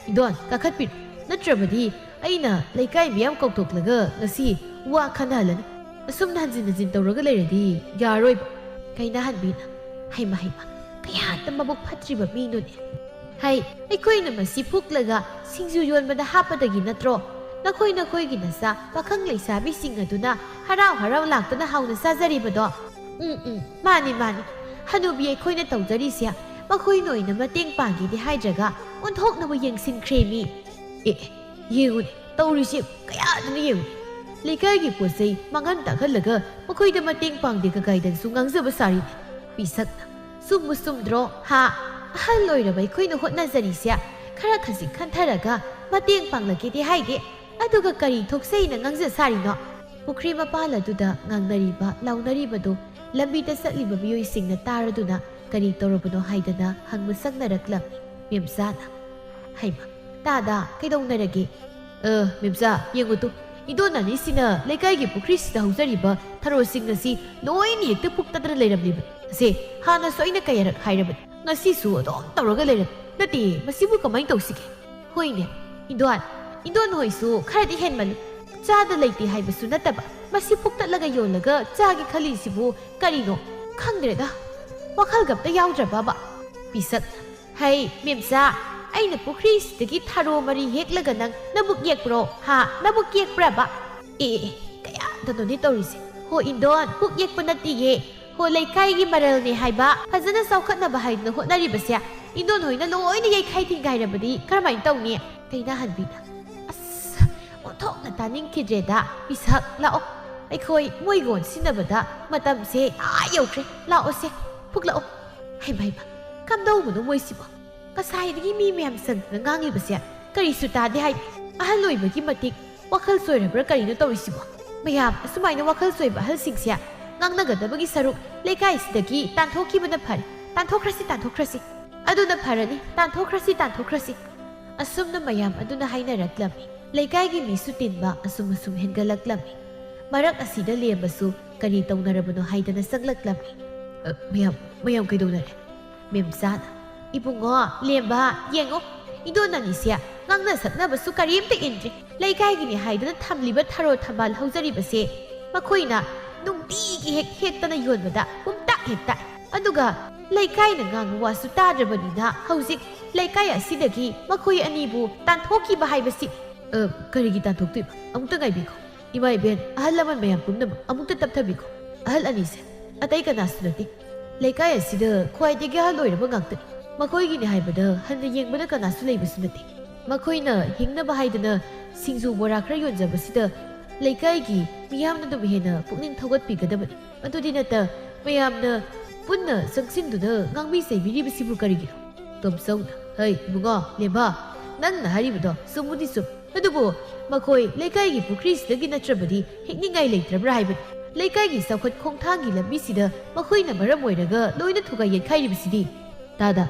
ꯏꯟꯗꯣꯟ, ꯀꯥꯈꯠꯄꯤꯔꯣ, ꯅꯠꯇ꯭ꯔꯕꯗꯤ ꯑꯩꯅ ꯂꯩꯀꯥꯏ ꯃꯤꯌꯥꯝ ꯀꯧꯊꯣꯛꯂꯒ ꯉꯁꯤ ꯋꯥ ꯈꯟꯅꯍꯜꯂꯅꯤ꯫ ꯑꯁꯨꯝꯅ ꯍꯟꯖꯤꯟ ꯍꯟꯖꯤꯟ ꯇꯧꯔꯒ ꯂꯩꯔꯗꯤ ꯌꯥꯔꯣꯏꯕ꯫" ꯀꯩꯅꯥꯍꯟꯕꯤꯅ, "ꯍꯩꯃ, ꯍꯩꯃ, ꯀꯌꯥꯗ ꯃꯕꯨꯛ ꯐꯠꯇ꯭ꯔꯤꯕ ꯃꯤꯅꯣꯅꯦ꯫ ꯍꯩ, ꯑꯩꯈꯣꯏꯅ ꯃꯁꯤ ꯐꯨꯛꯂꯒ ꯁꯤꯡꯖꯨ ꯌꯣꯟꯕꯗ ꯍꯥꯞꯄꯗꯒꯤ ꯅꯠꯇ꯭ꯔꯣ ꯅꯈꯣꯏ ꯅꯈꯣꯏꯒꯤ ꯅꯆꯥ ꯄꯥꯈꯪ ꯂꯩꯁꯥꯕꯤꯁꯤꯡ ꯑꯗꯨꯅ ꯍꯔꯥꯎ ꯍꯔꯥꯎ ꯂꯥꯛꯇꯨꯅ ꯍꯥꯎꯅ ꯆꯥꯖꯔꯤꯕꯗꯣ?" "ꯎꯝ, ꯎꯝ, ꯃꯥꯅꯤ, ꯃꯥꯅꯤ꯫ ꯍꯅꯨꯕꯤ, ꯑꯩꯈꯣꯏꯅ ꯇꯧꯖꯔꯤꯁꯦ ꯃꯈꯣꯏꯅ ꯑꯣꯏꯅ ꯃꯇꯦꯡ ꯄꯥꯡꯒꯦꯗꯤ ꯍꯥꯏꯗ꯭ꯔꯒ ꯑꯣꯟꯊꯣꯛꯅꯕꯨ ꯌꯦꯡꯁꯤꯟꯈ꯭ꯔꯦ ꯃꯤ꯫ ꯑꯦ, ꯑꯦ, ꯌꯦꯡꯉꯨꯅꯦ, ꯇꯧꯔꯤꯁꯦ ꯀꯌꯥꯗꯅ ꯌꯦꯡꯉꯨ꯫ ꯂꯩꯀꯥꯏꯒꯤ ꯄꯣꯠ ꯆꯩ ꯃꯥꯡꯍꯟ ꯇꯥꯛꯍꯜꯂꯒ ꯃꯈꯣꯏꯗ ꯃꯇꯦꯡ ꯄꯥꯡꯗꯦ ꯀꯀꯥꯏꯗꯅꯁꯨ ꯉꯥꯡꯖꯕ ꯁꯥꯔꯤꯅꯦ꯫ ꯄꯤꯁꯛꯅ, "ꯆꯨꯝꯕꯨ ꯆꯨꯝꯗ꯭ꯔꯣ ꯍꯥ? ꯑꯍꯜ ꯑꯣꯏꯔꯕ ꯑꯩꯈꯣꯏꯅ ꯍꯣꯠꯅꯖꯔꯤꯁꯦ ꯈꯔ ꯈꯖꯤꯛ ꯈꯟꯊꯔꯒ ꯃꯇꯦꯡ ꯄꯥꯡꯂꯒꯦꯗꯤ ꯍꯥꯏꯗꯦ, ꯑꯗꯨꯒ ꯀꯔꯤ ꯊꯣꯛꯆꯩꯅ ꯉꯥꯡꯖ ꯁꯥꯔꯤꯅꯣ?" ꯄꯨꯈ꯭ꯔꯤ ꯃꯄꯥꯜ ꯑꯗꯨꯗ ꯉꯥꯡꯅꯔꯤꯕ ꯂꯥꯎꯅꯔꯤꯕꯗꯨ ꯂꯝꯕꯤꯗ ꯆꯠꯂꯤꯕ ꯃꯤꯑꯣꯏꯁꯤꯡꯅ ꯇꯥꯔꯗꯨꯅ ꯀꯔꯤ ꯇꯧꯔꯕꯅꯣ ꯍꯥꯏꯗꯅ ꯍꯪꯕ ꯆꯪꯅꯔꯛꯂꯝꯃꯤ꯫ ꯃꯦꯝꯆꯥꯅ, "ꯍꯩꯃ, ꯇꯥꯗ, ꯀꯩꯗꯧꯅꯔꯒꯦ?" "ꯑ, ꯃꯦꯝꯆꯥ, ꯌꯦꯡꯉꯨ ꯇꯨ, ꯏꯟꯗꯣꯟ ꯑꯅꯤꯁꯤꯅ ꯂꯩꯀꯥꯏꯒꯤ ꯄꯨꯈ꯭ꯔꯤꯁꯤꯗ ꯍꯧꯖꯔꯤꯕ ꯊꯔꯣꯁꯤꯡ ꯑꯁꯤ ꯂꯣꯏꯅ ꯍꯦꯛꯇ ꯐꯨꯛꯇꯠꯇꯅ ꯂꯩꯔꯝꯂꯤꯕꯅꯤ꯫ ꯑꯁꯦ, ꯍꯥꯟꯅꯁꯨ ꯑꯩꯅ ꯀꯌꯥꯔꯛ ꯍꯥꯏꯔꯕꯅꯤ, ꯉꯁꯤꯁꯨ ꯑꯗꯨꯝ ꯇꯧꯔꯒ ꯂꯩꯔꯝꯃꯤ꯫ ꯅꯠꯇꯦ, ꯃꯁꯤꯕꯨ ꯀꯃꯥꯏꯅ ꯇꯧꯁꯤꯒꯦ?" "ꯍꯣꯏꯅꯦ, ꯏꯟꯗꯣꯟ, ꯏꯟꯗꯣꯟ ꯍꯣꯏꯁꯨ ꯈꯔꯗꯤ ꯍꯦꯟꯃꯜꯂꯤ꯫ ꯆꯥꯗ ꯂꯩꯇꯦ ꯍꯥꯏꯕꯁꯨ ꯅꯠꯇꯕ, ꯃꯁꯤ ꯐꯨꯛꯇꯠꯂꯒ ꯌꯣꯜꯂꯒ ꯆꯥꯒꯦ ꯈꯜꯂꯤꯁꯤꯕꯨ ꯀꯔꯤꯅꯣ? ꯈꯪꯗ꯭ꯔꯦꯗ꯫ ꯋꯥꯈꯜꯒ ꯑꯝꯇ ꯌꯥꯎꯗ꯭ꯔꯕꯕ?" ꯄꯤꯁꯛ, "ꯍꯩ, ꯃꯦꯝꯆꯥ, ꯑꯩꯅ ꯄꯨꯈ꯭ꯔꯤꯁꯤꯗꯒꯤ ꯊꯔꯣ ꯃꯔꯤ ꯍꯦꯛꯂꯒ ꯅꯪ ꯅꯕꯨꯛ ꯌꯦꯛꯄ꯭ꯔꯣ? ꯍꯥ? ꯅꯕꯨꯛ ꯌꯦꯛꯄ꯭ꯔꯕ?" "ꯑꯦ, ꯑꯦ, ꯑꯦ, ꯀꯌꯥꯗꯅꯣꯅꯦ ꯇꯧꯔꯤꯁꯦ? ꯍꯣ, ꯏꯟꯗꯣꯟ, ꯄꯨꯛ ꯌꯦꯛꯄ ꯅꯠꯇꯦꯌꯦ꯫ ꯍꯣ, ꯂꯩꯀꯥꯏꯒꯤ ꯃꯔꯜꯅꯦ ꯍꯥꯏꯕ, ꯐꯖꯅ ꯆꯥꯎꯈꯠꯅꯕ ꯍꯥꯏꯗꯅ ꯍꯣꯠꯅꯔꯤꯕꯁꯦ ꯏꯟꯗꯣꯟ ꯍꯣꯏꯅ ꯂꯣꯏꯅ ꯌꯩꯈꯥꯏ ꯊꯤꯡꯒꯥꯏꯔꯕꯗꯤ ꯀꯔꯝꯍꯥꯏꯅ ꯇꯧꯅꯤ?" ꯀꯩꯅꯥꯍꯟꯕꯤꯅ, "ꯑꯁ, ꯑꯣꯟꯊꯣꯛꯅ ꯇꯥꯅꯤꯡꯈꯤꯗ꯭ꯔꯦꯗ꯫ ꯄꯤꯁꯛ, ꯂꯥꯛꯑꯣ, ꯑꯩꯈꯣꯏ ꯃꯣꯏꯒ ꯑꯣꯟꯁꯤꯟꯅꯕꯗ ꯃꯇꯝꯁꯦ ꯑꯥ ꯌꯧꯈ꯭ꯔꯦ꯫ ꯂꯥꯛꯑꯣꯁꯦ, ꯐꯨꯛꯂꯛꯑꯣ꯫ ꯍꯩꯃ, ꯍꯩꯃ, ꯀꯝꯗꯧꯕꯅꯣ ꯃꯣꯏꯁꯤꯕꯣ? ꯉꯁꯥꯏꯗꯒꯤ ꯃꯤ ꯃꯌꯥꯝ ꯆꯪꯗꯅ ꯉꯥꯡꯂꯤꯕꯁꯦ ꯀꯔꯤꯁꯨ ꯇꯥꯗꯦ ꯍꯥꯏ꯫ ꯑꯍꯜ ꯑꯣꯏꯕꯒꯤ ꯃꯇꯤꯛ ꯋꯥꯈꯜ ꯆꯣꯏꯔꯕ꯭ꯔꯥ ꯀꯔꯤꯅꯣ ꯇꯧꯔꯤꯁꯤꯕꯣ? ꯃꯌꯥꯝ ꯑꯁꯨꯃꯥꯏꯅ ꯋꯥꯈꯜ ꯆꯣꯏꯕ ꯑꯍꯜꯁꯤꯡꯁꯦ ꯉꯥꯡꯅꯒꯗꯕꯒꯤ ꯁꯔꯨꯛ ꯂꯩꯀꯥꯏꯁꯤꯗꯒꯤ ꯇꯥꯟꯊꯣꯛꯈꯤꯕꯅ ꯐꯔꯦ꯫ ꯇꯥꯟꯊꯣꯛꯈ꯭ꯔꯁꯤ, ꯇꯥꯟꯊꯣꯛꯈ꯭ꯔꯁꯤ꯫ ꯑꯗꯨꯅ ꯐꯔꯅꯤ, ꯇꯥꯟꯊꯣꯛꯈ꯭ꯔꯁꯤ, ꯇꯥꯟꯊꯣꯛꯈ꯭ꯔꯁꯤ꯫" ꯑꯁꯨꯝꯅ ꯃꯌꯥꯝ ꯑꯗꯨꯅ ꯍꯥꯏꯅꯔꯛꯂꯝꯃꯤ꯫ ꯂꯩꯀꯥꯏꯒꯤ ꯃꯤꯁꯨ ꯇꯤꯟꯕ ꯑꯁꯨꯝ ꯑꯁꯨꯝ ꯍꯦꯟꯒꯠꯂꯛꯂꯝꯃꯤ꯫ ꯃꯔꯛ ꯑꯁꯤꯗ ꯂꯦꯝꯕꯁꯨ ꯀꯔꯤ ꯇꯧꯅꯔꯕꯅꯣ ꯍꯥꯏꯗꯅ ꯆꯪꯂꯛꯂꯝꯃꯤ꯫ "ꯑ, ꯃꯌꯥꯝ, ꯃꯌꯥꯝ ꯀꯩꯗꯧꯅꯔꯦ?" ꯃꯦꯝꯆꯥꯅ, "ꯏꯕꯨꯡꯉꯣ, ꯂꯦꯝꯕ, ꯌꯦꯡꯉꯣ, ꯏꯟꯗꯣꯟ ꯑꯅꯤꯁꯦ ꯉꯥꯡꯅ ꯁꯛꯅꯕꯁꯨ ꯀꯔꯤꯝꯇ ꯏꯟꯗ꯭ꯔꯦ꯫ ꯂꯩꯀꯥꯏꯒꯤꯅꯤ ꯍꯥꯏꯗꯨꯅ ꯊꯝꯂꯤꯕ ꯊꯔꯣ ꯊꯝꯕꯥꯜ ꯍꯧꯖꯔꯤꯕꯁꯦ ꯃꯈꯣꯏꯅ ꯅꯨꯡꯇꯤꯒꯤ ꯍꯦꯛ ꯍꯦꯛꯇꯅ ꯌꯣꯟꯕꯗ ꯄꯨꯝꯇꯥꯛ ꯍꯦꯛ ꯇꯥꯛꯑꯦ꯫ ꯑꯗꯨꯒ ꯂꯩꯀꯥꯏꯅ ꯉꯥꯡꯕ ꯋꯥꯁꯨ ꯇꯥꯗ꯭ꯔꯕꯅꯤꯅ ꯍꯧꯖꯤꯛ ꯂꯩꯀꯥꯏ ꯑꯁꯤꯗꯒꯤ ꯃꯈꯣꯏ ꯑꯅꯤꯕꯨ ꯇꯥꯟꯊꯣꯛꯈꯤꯕ ꯍꯥꯏꯕꯁꯤ꯫" "ꯑ, ꯀꯔꯤꯒꯤ ꯇꯥꯟꯊꯣꯛꯇꯣꯏꯕ? ꯑꯃꯨꯛꯇ ꯉꯥꯏꯕꯤꯈꯣ꯫ ꯏꯃꯥ ꯏꯕꯦꯟ, ꯑꯍꯜ ꯂꯃꯟ ꯃꯌꯥꯝ ꯄꯨꯝꯅꯃꯛ ꯑꯃꯨꯛꯇ ꯇꯞꯊꯕꯤꯈꯣ꯫ ꯑꯍꯜ ꯑꯅꯤꯁꯦ ꯑꯇꯩ ꯀꯅꯥꯁꯨ ꯅꯠꯇꯦ, ꯂꯩꯀꯥꯏ ꯑꯁꯤꯗ ꯈ꯭ꯋꯥꯏꯗꯒꯤ ꯑꯍꯜ ꯑꯣꯏꯔꯕ ꯉꯥꯛꯇꯅꯤ꯫ ꯃꯈꯣꯏꯒꯤꯅꯤ ꯍꯥꯏꯕꯗ ꯍꯟꯅ ꯌꯦꯡꯕꯗ ꯀꯅꯥꯁꯨ ꯂꯩꯕꯁꯨ ꯅꯠꯇꯦ꯫ ꯃꯈꯣꯏꯅ ꯍꯤꯡꯅꯕ ꯍꯥꯏꯗꯅ ꯁꯤꯡꯖꯨ ꯕꯣꯔꯥ ꯈꯔ ꯌꯣꯟꯖꯕꯁꯤꯗ ꯂꯩꯀꯥꯏꯒꯤ ꯃꯤꯌꯥꯝꯅ ꯑꯗꯨꯝ ꯍꯦꯟꯅ ꯄꯨꯛꯅꯤꯡ ꯊꯧꯒꯠꯄꯤꯒꯗꯕꯅꯤ꯫ ꯑꯗꯨꯗꯤ ꯅꯠꯇ ꯃꯌꯥꯝꯅ ꯄꯨꯟꯅ ꯆꯪꯁꯤꯟꯗꯨꯅ ꯉꯥꯡꯕꯤ ꯆꯩꯕꯤꯔꯤꯕꯁꯤꯕꯨ ꯀꯔꯤꯒꯤꯅꯣ? ꯇꯣꯝꯆꯧꯅ, "ꯍꯩ ꯏꯕꯨꯡꯉꯣ, ꯂꯦꯝꯕ, ꯅꯪꯅ ꯍꯥꯏꯔꯤꯕꯗꯣ ꯆꯨꯝꯕꯨꯗꯤ ꯆꯨꯝ꯫ ꯑꯗꯨꯕꯨ ꯃꯈꯣꯏ ꯂꯩꯀꯥꯏꯒꯤ ꯄꯨꯈ꯭ꯔꯤꯁꯤꯗꯒꯤ ꯅꯠꯇ꯭ꯔꯕꯗꯤ ꯍꯤꯡꯅꯤꯡꯉꯥꯏ ꯂꯩꯇ꯭ꯔꯕ꯭ꯔꯥ ꯍꯥꯏꯕꯅꯤ꯫ ꯂꯩꯀꯥꯏꯒꯤ ꯆꯥꯎꯈꯠ ꯈꯣꯡꯊꯥꯡꯒꯤ ꯂꯝꯕꯤꯁꯤꯗ ꯃꯈꯣꯏꯅ ꯃꯔꯝ ꯑꯣꯏꯔꯒ ꯂꯣꯏꯅ ꯊꯨꯒꯥꯏ ꯌꯩꯈꯥꯏꯔꯤꯕꯁꯤꯗꯤ꯫ ꯇꯥꯗ,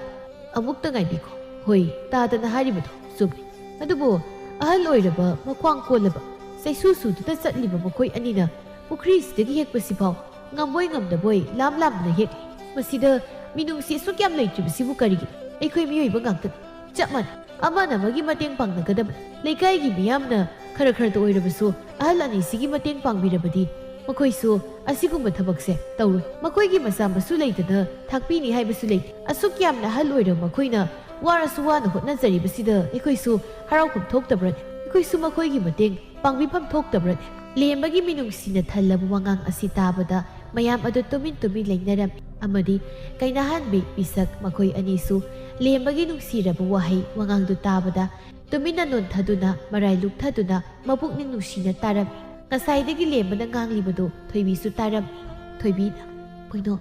ꯑꯃꯨꯛꯇ ꯉꯥꯏꯕꯤꯈꯣ꯫ ꯍꯣꯏ, ꯇꯥꯗꯅ ꯍꯥꯏꯔꯤꯕꯗꯣ ꯆꯨꯝꯃꯤ꯫ ꯑꯗꯨꯕꯨ ꯑꯍꯜ ꯑꯣꯏꯔꯕ, ꯃꯈ꯭ꯋꯥꯡ ꯀꯣꯜꯂꯕ, ꯆꯩꯁꯨ ꯁꯨꯗꯨꯅ ꯆꯠꯂꯤꯕ ꯃꯈꯣꯏ ꯑꯅꯤꯅ ꯄꯨꯈ꯭ꯔꯤꯁꯤꯗꯒꯤ ꯍꯦꯛꯄꯁꯤꯐꯥꯎ ꯉꯝꯕꯣꯏ ꯉꯝꯗꯕꯣꯏ ꯂꯥꯝ ꯂꯥꯝꯗꯅ ꯍꯦꯛꯂꯤ꯫ ꯃꯁꯤꯗ ꯃꯤꯅꯨꯡꯁꯤ ꯑꯁꯨꯛ ꯌꯥꯝ ꯂꯩꯇ꯭ꯔꯤꯕꯁꯤꯕꯨ ꯀꯔꯤꯒꯤꯅꯣ? ꯑꯩꯈꯣꯏ ꯃꯤꯑꯣꯏꯕ ꯉꯥꯛꯇꯅꯤ꯫ ꯆꯞ ꯃꯥꯟꯅꯩ꯫ ꯑꯃꯅ ꯑꯃꯒꯤ ꯃꯇꯦꯡ ꯄꯥꯡꯅꯒꯗꯕꯅꯤ꯫ ꯂꯩꯀꯥꯏꯒꯤ ꯃꯤꯌꯥꯝꯅ ꯈꯔ ꯈꯔꯇ ꯑꯣꯏꯔꯕꯁꯨ ꯑꯍꯜ ꯑꯅꯤꯁꯤꯒꯤ ꯃꯇꯦꯡ ꯄꯥꯡꯕꯤꯔꯕꯗꯤ ꯃꯈꯣꯏꯁꯨ ꯑꯁꯤꯒꯨꯝꯕ ꯊꯕꯛꯁꯦ ꯇꯧꯔꯣꯏ꯫ ꯃꯈꯣꯏꯒꯤ ꯃꯆꯥ ꯃꯁꯨ ꯂꯩꯇꯅ ꯊꯥꯛꯄꯤꯅꯤ ꯍꯥꯏꯕꯁꯨ ꯂꯩꯇꯦ꯫ ꯑꯁꯨꯛ ꯌꯥꯝꯅ ꯑꯍꯜ ꯑꯣꯏꯔꯕ ꯃꯈꯣꯏꯅ ꯋꯥꯔꯁꯨ ꯋꯥꯅ ꯍꯣꯠꯅꯖꯔꯤꯕꯁꯤꯗ ꯑꯩꯈꯣꯏꯁꯨ ꯍꯔꯥꯎꯐꯝ ꯊꯣꯛꯇꯕ꯭ꯔꯅꯦ? ꯑꯩꯈꯣꯏꯁꯨ ꯃꯈꯣꯏꯒꯤ ꯃꯇꯦꯡ ꯄꯥꯡꯕꯤꯐꯝ ꯊꯣꯛꯇꯕ꯭ꯔꯅꯦ?" ꯂꯦꯝꯕꯒꯤ ꯃꯤꯅꯨꯡꯁꯤꯅ ꯊꯜꯂꯕ ꯋꯥꯉꯥꯡ ꯑꯁꯤ ꯇꯥꯕꯗ ꯃꯌꯥꯝ ꯑꯗꯨ ꯇꯨꯃꯤꯟ ꯇꯨꯃꯤꯟ ꯂꯩꯅꯔꯝꯃꯤ ꯑꯃꯗꯤ ꯀꯩꯅꯥꯍꯟꯕꯤ ꯄꯤꯁꯛ ꯃꯈꯣꯏ ꯑꯅꯤꯁꯨ ꯂꯦꯝꯕꯒꯤ ꯅꯨꯡꯁꯤꯔꯕ ꯋꯥꯍꯩ ꯋꯥꯉꯥꯡꯗꯨ ꯇꯥꯕꯗ ꯇꯨꯃꯤꯟꯅ ꯅꯣꯟꯊꯗꯨꯅ, ꯃꯔꯥꯏ ꯂꯨꯛꯊꯗꯨꯅ ꯃꯄꯨꯛꯅꯤꯡ ꯅꯨꯡꯁꯤꯅ ꯇꯥꯔꯝꯃꯤ꯫ ꯉꯁꯥꯏꯗꯒꯤ ꯂꯦꯝꯕꯅ ꯉꯥꯡꯂꯤꯕꯗꯨ ꯊꯣꯏꯕꯤꯁꯨ ꯇꯥꯔꯝꯃꯤ꯫ ꯊꯣꯏꯕꯤꯅ, "ꯀꯩꯅꯣ,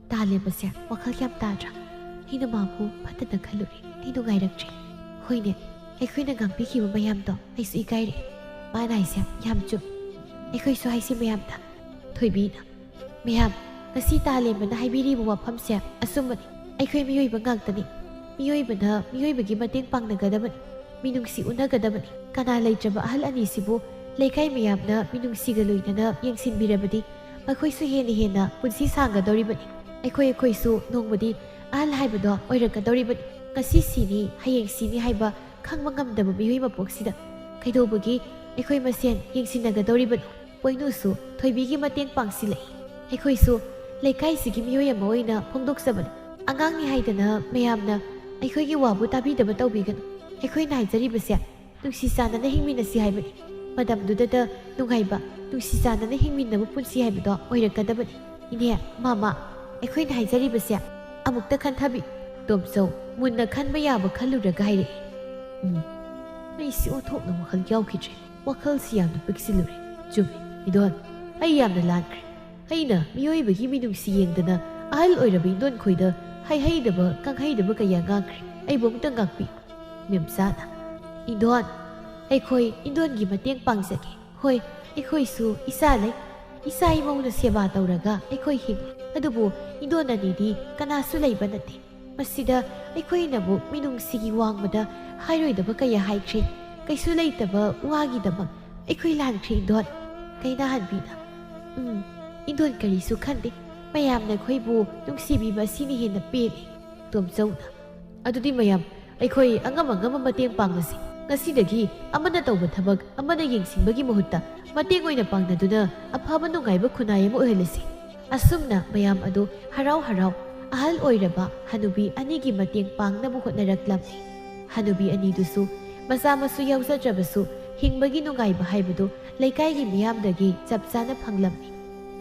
ꯇꯥ ꯂꯦꯝꯕꯁꯦ ꯋꯥꯈꯜ ꯌꯥꯝ ꯇꯥꯗ꯭ꯔꯥ? ꯑꯩꯅ ꯃꯥꯕꯨ ꯐꯠꯇꯅ ꯈꯜꯂꯨꯔꯦ꯫ ꯑꯩ ꯅꯨꯡꯉꯥꯏꯔꯛꯇ꯭ꯔꯦ꯫ ꯍꯣꯏꯅꯦ, ꯑꯩꯈꯣꯏꯅ ꯉꯥꯡꯕꯤꯈꯤꯕ ꯃꯌꯥꯝꯗꯣ ꯑꯩꯁꯨ ꯏꯀꯥꯏꯔꯦ꯫ ꯃꯥꯅ ꯍꯥꯏꯁꯦ ꯌꯥꯝ ꯆꯨꯝꯃꯤ꯫ ꯑꯩꯈꯣꯏꯁꯨ ꯍꯥꯏꯁꯤ ꯃꯌꯥꯝꯗ꯫" ꯊꯣꯏꯕꯤꯅ, "ꯃꯌꯥꯝ, ꯉꯁꯤ ꯇꯥ ꯂꯦꯝꯕꯅ ꯍꯥꯏꯕꯤꯔꯤꯕ ꯋꯥꯐꯝꯁꯦ ꯑꯆꯨꯝꯕꯅꯤ꯫ ꯑꯩꯈꯣꯏ ꯃꯤꯑꯣꯏꯕ ꯉꯥꯛꯇꯅꯤ꯫ ꯃꯤꯑꯣꯏꯕꯅ ꯃꯤꯑꯣꯏꯕꯒꯤ ꯃꯇꯦꯡ ꯄꯥꯡꯅꯒꯗꯕꯅꯤ, ꯃꯤꯅꯨꯡꯁꯤ ꯎꯠꯅꯒꯗꯕꯅꯤ꯫ ꯀꯅꯥ ꯂꯩꯇ꯭ꯔꯕ ꯑꯍꯜ ꯑꯅꯤꯁꯤꯕꯨ ꯂꯩꯀꯥꯏ ꯃꯤꯌꯥꯝꯅ ꯃꯤꯅꯨꯡꯁꯤꯒ ꯂꯣꯏꯅꯅ ꯌꯦꯡꯁꯤꯟꯕꯤꯔꯕꯗꯤ ꯃꯈꯣꯏꯁꯨ ꯍꯦꯟꯅ ꯍꯦꯟꯅ ꯄꯨꯟꯁꯤ ꯁꯥꯡꯒꯗꯧꯔꯤꯕꯅꯤ꯫ ꯑꯩꯈꯣꯏ ꯑꯩꯈꯣꯏꯁꯨ ꯅꯣꯡꯃꯗꯤ ꯑꯍꯜ ꯍꯥꯏꯕꯗꯣ ꯑꯣꯏꯔꯛꯀꯗꯧꯔꯤꯕꯅꯤ꯫ ꯉꯁꯤ ꯁꯤꯅꯤ, ꯍꯌꯦꯡ ꯁꯤꯅꯤ ꯍꯥꯏꯕ ꯈꯪꯕ ꯉꯝꯗꯕ ꯃꯤꯑꯣꯏ ꯃꯄꯣꯛꯁꯤꯗ ꯀꯩꯗꯧꯕꯒꯤ ꯑꯩꯈꯣꯏ ꯃꯁꯦꯟ ꯌꯦꯡꯁꯤꯟꯅꯒꯗꯧꯔꯤꯕꯅꯣ?" ꯄꯣꯏꯅꯨꯁꯨ ꯊꯣꯏꯕꯤꯒꯤ ꯃꯇꯦꯡ ꯄꯥꯡꯁꯤꯜꯂꯛꯏ꯫ "ꯑꯩꯈꯣꯏꯁꯨ ꯂꯩꯀꯥꯏꯁꯤꯒꯤ ꯃꯤꯑꯣꯏ ꯑꯃ ꯑꯣꯏꯅ ꯐꯣꯡꯗꯣꯛꯆꯕꯅꯤ꯫ ꯑꯉꯥꯡꯅꯤ ꯍꯥꯏꯗꯅ ꯃꯌꯥꯝꯅ ꯑꯩꯈꯣꯏꯒꯤ ꯋꯥꯕꯨ ꯇꯥꯕꯤꯗꯕ ꯇꯧꯕꯤꯒꯅꯨ꯫ ꯑꯩꯈꯣꯏꯅ ꯍꯥꯏꯖꯔꯤꯕꯁꯦ ꯅꯨꯡꯁꯤ ꯆꯥꯟꯅꯅ ꯍꯤꯡꯃꯤꯟꯅꯁꯤ ꯍꯥꯏꯕꯅꯤ꯫ ꯃꯇꯝꯗꯨꯗꯇ ꯅꯨꯡꯉꯥꯏꯕ, ꯅꯨꯡꯁꯤ ꯆꯥꯟꯅꯅ ꯍꯤꯡꯃꯤꯟꯅꯕ ꯄꯨꯟꯁꯤ ꯍꯥꯏꯕꯗꯣ ꯑꯣꯏꯔꯛꯀꯗꯕꯅꯤ꯫ ꯏꯅꯦ, ꯃꯥꯃ, ꯑꯩꯈꯣꯏꯅ ꯍꯥꯏꯖꯔꯤꯕꯁꯦ ꯑꯃꯨꯛꯇ ꯈꯟꯊꯕꯤ꯫" ꯇꯣꯝꯆꯧ ꯃꯨꯟꯅ ꯈꯟꯕ ꯌꯥꯕ ꯈꯜꯂꯨꯔꯒ ꯍꯥꯏꯔꯛꯏ꯫ "ꯎꯝ, ꯑꯩꯁꯤ ꯑꯣꯟꯊꯣꯛꯅ ꯋꯥꯈꯜ ꯌꯥꯎꯈꯤꯗ꯭ꯔꯦ꯫ ꯋꯥꯈꯜꯁꯤ ꯌꯥꯝꯅ ꯄꯤꯛꯁꯤꯜꯂꯨꯔꯦ꯫ ꯆꯨꯝꯃꯤ, ꯏꯗꯣꯟ꯫ ꯑꯩ ꯌꯥꯝꯅ ꯂꯥꯟꯈ꯭ꯔꯦ꯫ ꯑꯩꯅ ꯃꯤꯑꯣꯏꯕꯒꯤ ꯃꯤꯅꯨꯡꯁꯤ ꯌꯦꯡꯗꯅ ꯑꯍꯜ ꯑꯣꯏꯔꯕ ꯏꯗꯣꯟ ꯈꯣꯏꯗ ꯍꯩꯍꯩꯗꯕ ꯈꯪꯍꯩꯗꯕ ꯀꯌꯥ ꯉꯥꯡꯈ꯭ꯔꯦ꯫ ꯑꯩꯕꯨ ꯑꯃꯨꯛꯇ ꯉꯥꯛꯄꯤꯌꯨ꯫ ꯃꯦꯝꯆꯥꯅ, ꯏꯗꯣꯟ, ꯑꯩꯈꯣꯏ ꯏꯗꯣꯟꯒꯤ ꯃꯇꯦꯡ ꯄꯥꯡꯖꯒꯦ꯫ ꯍꯣꯏ, ꯑꯩꯈꯣꯏꯁꯨ ꯏꯆꯥ ꯂꯩ꯫ ꯏꯆꯥ ꯏꯃꯧꯅ ꯁꯦꯕꯥ ꯇꯧꯔꯒ ꯑꯩꯈꯣꯏ ꯍꯤꯡꯂꯤ꯫ ꯑꯗꯨꯕꯨ ꯏꯗꯣꯟ ꯑꯅꯤꯗꯤ ꯀꯅꯥꯁꯨ ꯂꯩꯕ ꯅꯠꯇꯦ꯫ ꯃꯁꯤꯗ ꯑꯩꯈꯣꯏꯅꯕꯨ ꯃꯤꯅꯨꯡꯁꯤꯒꯤ ꯋꯥꯡꯃꯗ ꯍꯥꯏꯔꯣꯏꯗꯕ ꯀꯌꯥ ꯍꯥꯏꯈ꯭ꯔꯦ꯫ ꯀꯩꯁꯨ ꯂꯩꯇꯕ ꯋꯥꯒꯤꯗꯃꯛ ꯑꯩꯈꯣꯏ ꯂꯥꯟꯈ꯭ꯔꯦ, ꯏꯗꯣꯟ꯫ ꯀꯩꯅꯥꯍꯟꯕꯤꯅ, ꯎꯝ, ꯏꯗꯣꯟ ꯀꯔꯤꯁꯨ ꯈꯟꯗꯦ꯫ ꯃꯌꯥꯝꯅ ꯑꯩꯈꯣꯏꯕꯨ ꯅꯨꯡꯁꯤꯕꯤꯕ ꯑꯁꯤꯅ ꯍꯦꯟꯅ ꯄꯦꯜꯂꯤ꯫ ꯇꯣꯝꯆꯧꯅ, ꯑꯗꯨꯗꯤ ꯃꯌꯥꯝ ꯑꯩꯈꯣꯏ ꯑꯉꯝ ꯑꯉꯝꯕ ꯃꯇꯦꯡ ꯄꯥꯡꯂꯁꯤ꯫ ꯉꯁꯤꯗꯒꯤ ꯑꯃꯅ ꯇꯧꯕ ꯊꯕꯛ ꯑꯃꯅ ꯌꯦꯡꯁꯤꯟꯕꯒꯤ ꯃꯍꯨꯠꯇ ꯃꯇꯦꯡ ꯑꯣꯏꯅ ꯄꯥꯡꯅꯗꯨꯅ ꯑꯐꯕ ꯅꯨꯡꯉꯥꯏꯕ ꯈꯨꯟꯅꯥꯏ ꯑꯃ ꯑꯣꯏꯍꯜꯂꯁꯤ꯫ ꯑꯁꯨꯝꯅ ꯃꯌꯥꯝ ꯑꯗꯨ ꯍꯔꯥꯎ ꯍꯔꯥꯎ ꯑꯍꯜ ꯑꯣꯏꯔꯕ ꯍꯅꯨꯕꯤ ꯑꯅꯤꯒꯤ ꯃꯇꯦꯡ ꯄꯥꯡꯅꯕ ꯍꯣꯠꯅꯔꯛꯂꯝꯃꯤ꯫ ꯍꯅꯨꯕꯤ ꯑꯅꯤꯗꯨꯁꯨ ꯃꯆꯥ ꯃꯁꯨ ꯌꯥꯎꯖꯗ꯭ꯔꯕꯁꯨ ꯍꯤꯡꯕꯒꯤ ꯅꯨꯡꯉꯥꯏꯕ ꯍꯥꯏꯕꯗꯨ ꯂꯩꯀꯥꯏꯒꯤ ꯃꯤꯌꯥꯝꯗꯒꯤ ꯆꯞ ꯆꯥꯅ ꯐꯪꯂꯝꯃꯤ꯫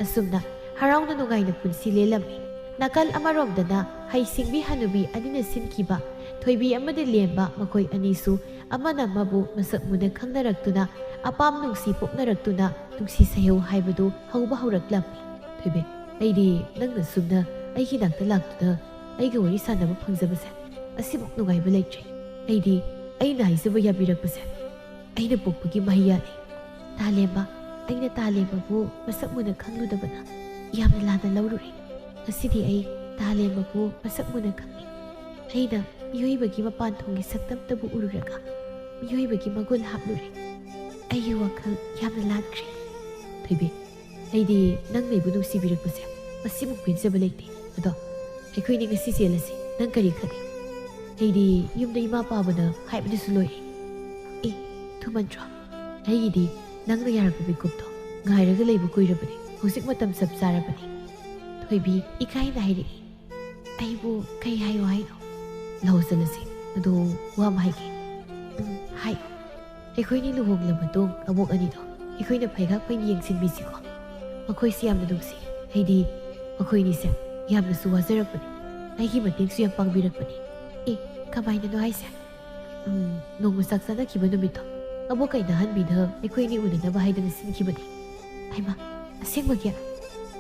ꯑꯁꯨꯝꯅ ꯍꯔꯥꯎꯅ ꯅꯨꯡꯉꯥꯏꯅ ꯄꯨꯟꯁꯤ ꯂꯦꯜꯂꯝꯃꯤ꯫ ꯅꯥꯀꯜ ꯑꯃꯔꯣꯝꯗꯅ ꯍꯩꯁꯤꯡꯕꯤ ꯍꯅꯨꯕꯤ ꯑꯅꯤꯅ ꯁꯤꯟꯈꯤꯕ ꯊꯣꯏꯕꯤ ꯑꯃꯗꯤ ꯂꯦꯝꯕ, ꯃꯈꯣꯏ ꯑꯅꯤꯁꯨ ꯑꯃꯅ ꯑꯃꯕꯨ ꯃꯁꯛ ꯃꯨꯟꯅ ꯈꯪꯅꯔꯛꯇꯨꯅ, ꯑꯄꯥꯝ ꯅꯨꯡꯁꯤ ꯄꯣꯛꯅꯔꯛꯇꯨꯅ ꯅꯨꯡꯁꯤ ꯁꯩꯍꯧ ꯍꯥꯏꯕꯗꯨ ꯍꯧꯕ ꯍꯧꯔꯛꯂꯝꯃꯤ꯫ ꯊꯣꯏꯕꯤ, ꯑꯩꯗꯤ ꯅꯪꯅ ꯁꯨꯝꯅ ꯑꯩꯒꯤ ꯅꯥꯛꯇ ꯂꯥꯛꯇꯨꯅ ꯑꯩꯒ ꯋꯥꯔꯤ ꯁꯥꯟꯅꯕ ꯐꯪꯖꯕꯁꯦ ꯑꯁꯤꯃꯨꯛ ꯅꯨꯡꯉꯥꯏꯕ ꯂꯩꯇ꯭ꯔꯤ꯫ ꯑꯩꯗꯤ ꯑꯩꯅ ꯍꯥꯏꯖꯕ ꯌꯥꯕꯤꯔꯛꯄꯁꯦ ꯑꯩꯅ ꯄꯣꯛꯄꯒꯤ ꯃꯍꯩ ꯌꯥꯜꯂꯤ꯫ ꯇꯥꯂꯦꯝꯕ, ꯑꯩꯅ ꯇꯥꯂꯦꯝꯕꯕꯨ ꯃꯁꯛ ꯃꯨꯟꯅ ꯈꯪꯂꯨꯗꯕꯅ ꯌꯥꯝꯅ ꯂꯥꯟꯅ ꯂꯧꯔꯨꯔꯦ꯫ ꯉꯁꯤꯗꯤ ꯑꯩ ꯇꯥꯂꯦꯝꯕꯕꯨ ꯃꯁꯛ ꯃꯨꯟꯅ ꯈꯪꯂꯦ꯫ ꯑꯩꯅ ꯃꯤꯑꯣꯏꯕꯒꯤ ꯃꯄꯥꯟ ꯊꯣꯡꯒꯤ ꯁꯛꯇꯝꯇꯕꯨ ꯎꯔꯨꯔꯒ ꯃꯤꯑꯣꯏꯕꯒꯤ ꯃꯒꯨꯟ ꯍꯥꯞꯂꯨꯔꯦ꯫ ꯑꯩꯒꯤ ꯋꯥꯈꯜ ꯌꯥꯝꯅ ꯂꯥꯟꯈ꯭ꯔꯦ꯫ ꯊꯣꯏꯕꯤ, ꯑꯩꯗꯤ ꯅꯪꯅ ꯑꯩꯕꯨ ꯅꯨꯡꯁꯤꯕꯤꯔꯛꯄꯁꯦ ꯃꯁꯤꯃꯨꯛ ꯄꯦꯟꯖꯕ ꯂꯩꯇꯦ꯫ ꯑꯗꯣ ꯑꯩꯈꯣꯏꯅꯤ ꯉꯁꯤ ꯆꯦꯜꯂꯁꯤ꯫ ꯅꯪ ꯀꯔꯤ ꯈꯜꯂꯤ? ꯑꯩꯗꯤ ꯌꯨꯝꯗ ꯏꯃꯥ ꯄꯥꯕꯅ ꯍꯥꯏꯕꯗꯨꯁꯨ ꯂꯣꯏꯔꯦ꯫ ꯑꯦ, ꯊꯨꯃꯟꯗ꯭ꯔꯣ? ꯑꯩꯒꯤꯗꯤ ꯅꯪꯅ ꯌꯥꯔꯛꯄ ꯃꯤꯀꯨꯞꯇꯣ ꯉꯥꯏꯔꯒ ꯂꯩꯕ ꯀꯨꯏꯔꯕꯅꯤ꯫ ꯍꯧꯖꯤꯛ ꯃꯇꯝ ꯆꯞ ꯆꯥꯔꯕꯅꯤ꯫ ꯊꯣꯏꯕꯤ ꯏꯀꯥꯏꯅ ꯍꯥꯏꯔꯛꯏ꯫ ꯑꯩꯕꯨ ꯀꯩ ꯍꯥꯏꯌꯣ ꯍꯥꯏꯅꯣ? ꯂꯥꯛꯑꯣ ꯆꯠꯂꯁꯤ꯫ ꯑꯗꯣ ꯋꯥ ꯑꯃ ꯍꯥꯏꯒꯦ꯫ ꯎꯝ, ꯍꯥꯏꯌꯨ꯫ ꯑꯩꯈꯣꯏꯅꯤ ꯂꯨꯍꯣꯡꯂꯕ ꯃꯇꯨꯡ ꯑꯕꯣꯛ ꯑꯅꯤꯗꯣ ꯑꯩꯈꯣꯏꯅ ꯐꯩꯒꯥꯛ ꯐꯩꯅ ꯌꯦꯡꯁꯤꯟꯕꯤꯁꯤꯀꯣ꯫ ꯃꯈꯣꯏꯁꯤ ꯌꯥꯝꯅ ꯅꯨꯡꯁꯤ꯫ ꯑꯩꯗꯤ ꯃꯈꯣꯏꯅꯤꯁꯦ ꯌꯥꯝꯅꯁꯨ ꯋꯥꯖꯔꯛꯄꯅꯤ꯫ ꯑꯩꯒꯤ ꯃꯇꯦꯡꯁꯨ ꯌꯥꯝ ꯄꯥꯡꯕꯤꯔꯛꯄꯅꯤ꯫ ꯑꯦ, ꯀꯃꯥꯏꯅꯅꯣ ꯍꯥꯏꯁꯦ? ꯎꯝ, ꯅꯣꯡꯃ ꯆꯥꯛ ꯆꯥꯅꯈꯤꯕ ꯅꯨꯃꯤꯠꯇꯣ ꯑꯕꯣꯛ ꯀꯩꯅꯥꯍꯟꯕꯤꯗ ꯑꯩꯈꯣꯏ ꯑꯅꯤ ꯎꯅꯅꯕ ꯍꯥꯏꯗꯅ ꯁꯤꯟꯈꯤꯕꯅꯤ꯫ ꯍꯩꯃꯥ, ꯑꯁꯦꯡꯕꯒꯤ?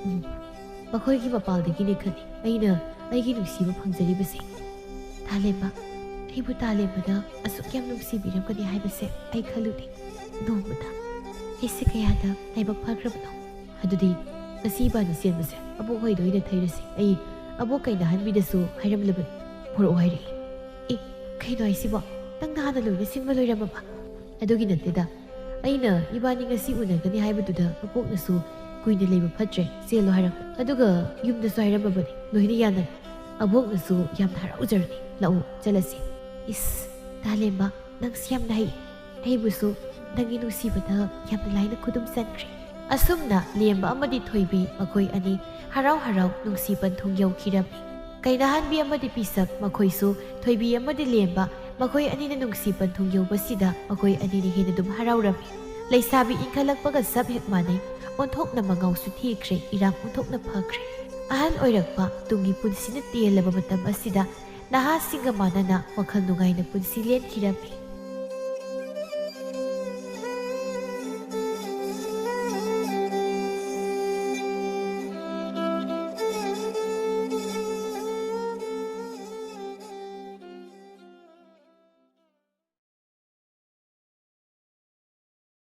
ꯎꯝ, ꯃꯈꯣꯏꯒꯤ ꯃꯄꯥꯜꯗꯒꯤꯅꯦ ꯈꯪꯉꯤ ꯑꯩꯅ ꯑꯩꯒꯤ ꯅꯨꯡꯁꯤꯕ ꯐꯪꯖꯔꯤꯕꯁꯦ꯫ ꯇꯥꯂꯦꯝꯕ, ꯑꯩꯕꯨ ꯇꯥꯂꯦꯝꯕꯅ ꯑꯁꯨꯛ ꯌꯥꯝ ꯅꯨꯡꯁꯤꯕꯤꯔꯝꯒꯅꯤ ꯍꯥꯏꯕꯁꯦ ꯑꯩ ꯈꯜꯂꯨꯗꯦ꯫ ꯅꯣꯡꯃꯇ꯫ ꯑꯩꯁꯦ ꯀꯌꯥꯗ ꯂꯥꯏꯕꯛ ꯐꯈ꯭ꯔꯕꯅꯣ꯫ ꯑꯗꯨꯗꯤ ꯉꯁꯤ ꯏꯕꯥꯅꯤ ꯆꯦꯟꯕꯁꯦ ꯑꯕꯣꯛ ꯍꯣꯏꯗ ꯑꯣꯏꯅ ꯊꯩꯔꯁꯤ꯫ ꯑꯩ ꯑꯕꯣꯛ ꯀꯩꯅꯥꯍꯟꯕꯤꯗꯁꯨ ꯍꯥꯏꯔꯝꯂꯕꯅꯤ꯫ ꯄꯨꯔꯛꯑꯣ ꯍꯥꯏꯔꯛꯏ꯫ ꯑꯦ, ꯀꯩꯅꯣ ꯍꯥꯏꯁꯤꯕꯣ? ꯅꯪ ꯅꯍꯥꯟꯅ ꯂꯣꯏꯅ ꯁꯤꯟꯕ ꯂꯣꯏꯔꯝꯃꯕ? ꯑꯗꯨꯒꯤ ꯅꯠꯇꯦꯗ꯫ ꯑꯩꯅ ꯏꯕꯥꯅꯤ ꯉꯁꯤ ꯎꯅꯒꯅꯤ ꯍꯥꯏꯕꯗꯨꯗ ꯑꯕꯣꯛꯅꯁꯨ ꯀꯨꯏꯅ ꯂꯩꯕ ꯐꯠꯇ꯭ꯔꯦ, ꯆꯦꯜꯂꯣ ꯍꯥꯏꯔꯛꯄ꯫ ꯑꯗꯨꯒ ꯌꯨꯝꯗꯁꯨ ꯍꯥꯏꯔꯝꯃꯕꯅꯤ, ꯂꯣꯏꯅ ꯌꯥꯅꯔꯦ꯫ ꯑꯕꯣꯛꯅꯁꯨ ꯌꯥꯝꯅ ꯍꯔꯥꯎꯖꯔꯅꯤ꯫ ꯂꯥꯛꯑꯣ, ꯆꯠꯂꯁꯤ꯫ ꯏꯁ, ꯇꯥꯂꯦꯝꯕ, ꯅꯪꯁꯤ ꯌꯥꯝꯅ ꯍꯩ꯫ ꯑꯩꯕꯨꯁꯨ ꯅꯪꯒꯤ ꯅꯨꯡꯁꯤꯕꯗ ꯌꯥꯝꯅ ꯂꯥꯏꯅ ꯈꯨꯗꯨꯝ ꯆꯟꯈ꯭ꯔꯦ꯫ ꯑꯁꯨꯝꯅ ꯂꯦꯝꯕ ꯑꯃꯗꯤ ꯊꯣꯏꯕꯤ ꯃꯈꯣꯏ ꯑꯅꯤ ꯍꯔꯥꯎ ꯍꯔꯥꯎ ꯅꯨꯡꯁꯤ ꯄꯟꯊꯨꯡ ꯌꯧꯈꯤꯔꯝꯃꯤ꯫ ꯀꯩꯅꯥꯍꯟꯕꯤ ꯑꯃꯗꯤ ꯄꯤꯁꯛ ꯃꯈꯣꯏꯁꯨ ꯊꯣꯏꯕꯤ ꯑꯃꯗꯤ ꯂꯦꯝꯕ ꯃꯈꯣꯏ ꯑꯅꯤꯅ ꯅꯨꯡꯁꯤ ꯄꯟꯊꯨꯡ ꯌꯧꯕꯁꯤꯗ ꯃꯈꯣꯏ ꯑꯅꯤꯅ ꯍꯦꯟꯅ ꯑꯗꯨꯝ ꯍꯔꯥꯎꯔꯝꯃꯤ꯫ ꯂꯩꯁꯥꯕꯤ ꯏꯟꯈꯠꯂꯛꯄꯒ ꯆꯞ ꯍꯦꯛ ꯃꯥꯟꯅꯩ꯫ ꯑꯣꯟꯊꯣꯛꯅ ꯃꯉꯥꯎꯁꯨ ꯊꯤꯈ꯭ꯔꯦ, ꯏꯔꯥꯡ ꯑꯣꯟꯊꯣꯛꯅ ꯐꯈ꯭ꯔꯦ꯫ ꯑꯍꯜ ꯑꯣꯏꯔꯛꯄ, ꯇꯨꯡꯒꯤ ꯄꯨꯟꯁꯤꯅ ꯇꯦꯜꯂꯕ ꯃꯇꯝ ꯑꯁꯤꯗ ꯅꯍꯥꯁꯤꯡꯒ ꯃꯥꯟꯅꯅ ꯋꯥꯈꯜ ꯅꯨꯡꯉꯥꯏꯅ ꯄꯨꯟꯁꯤ ꯂꯦꯟꯈꯤꯔꯝꯃꯤ꯫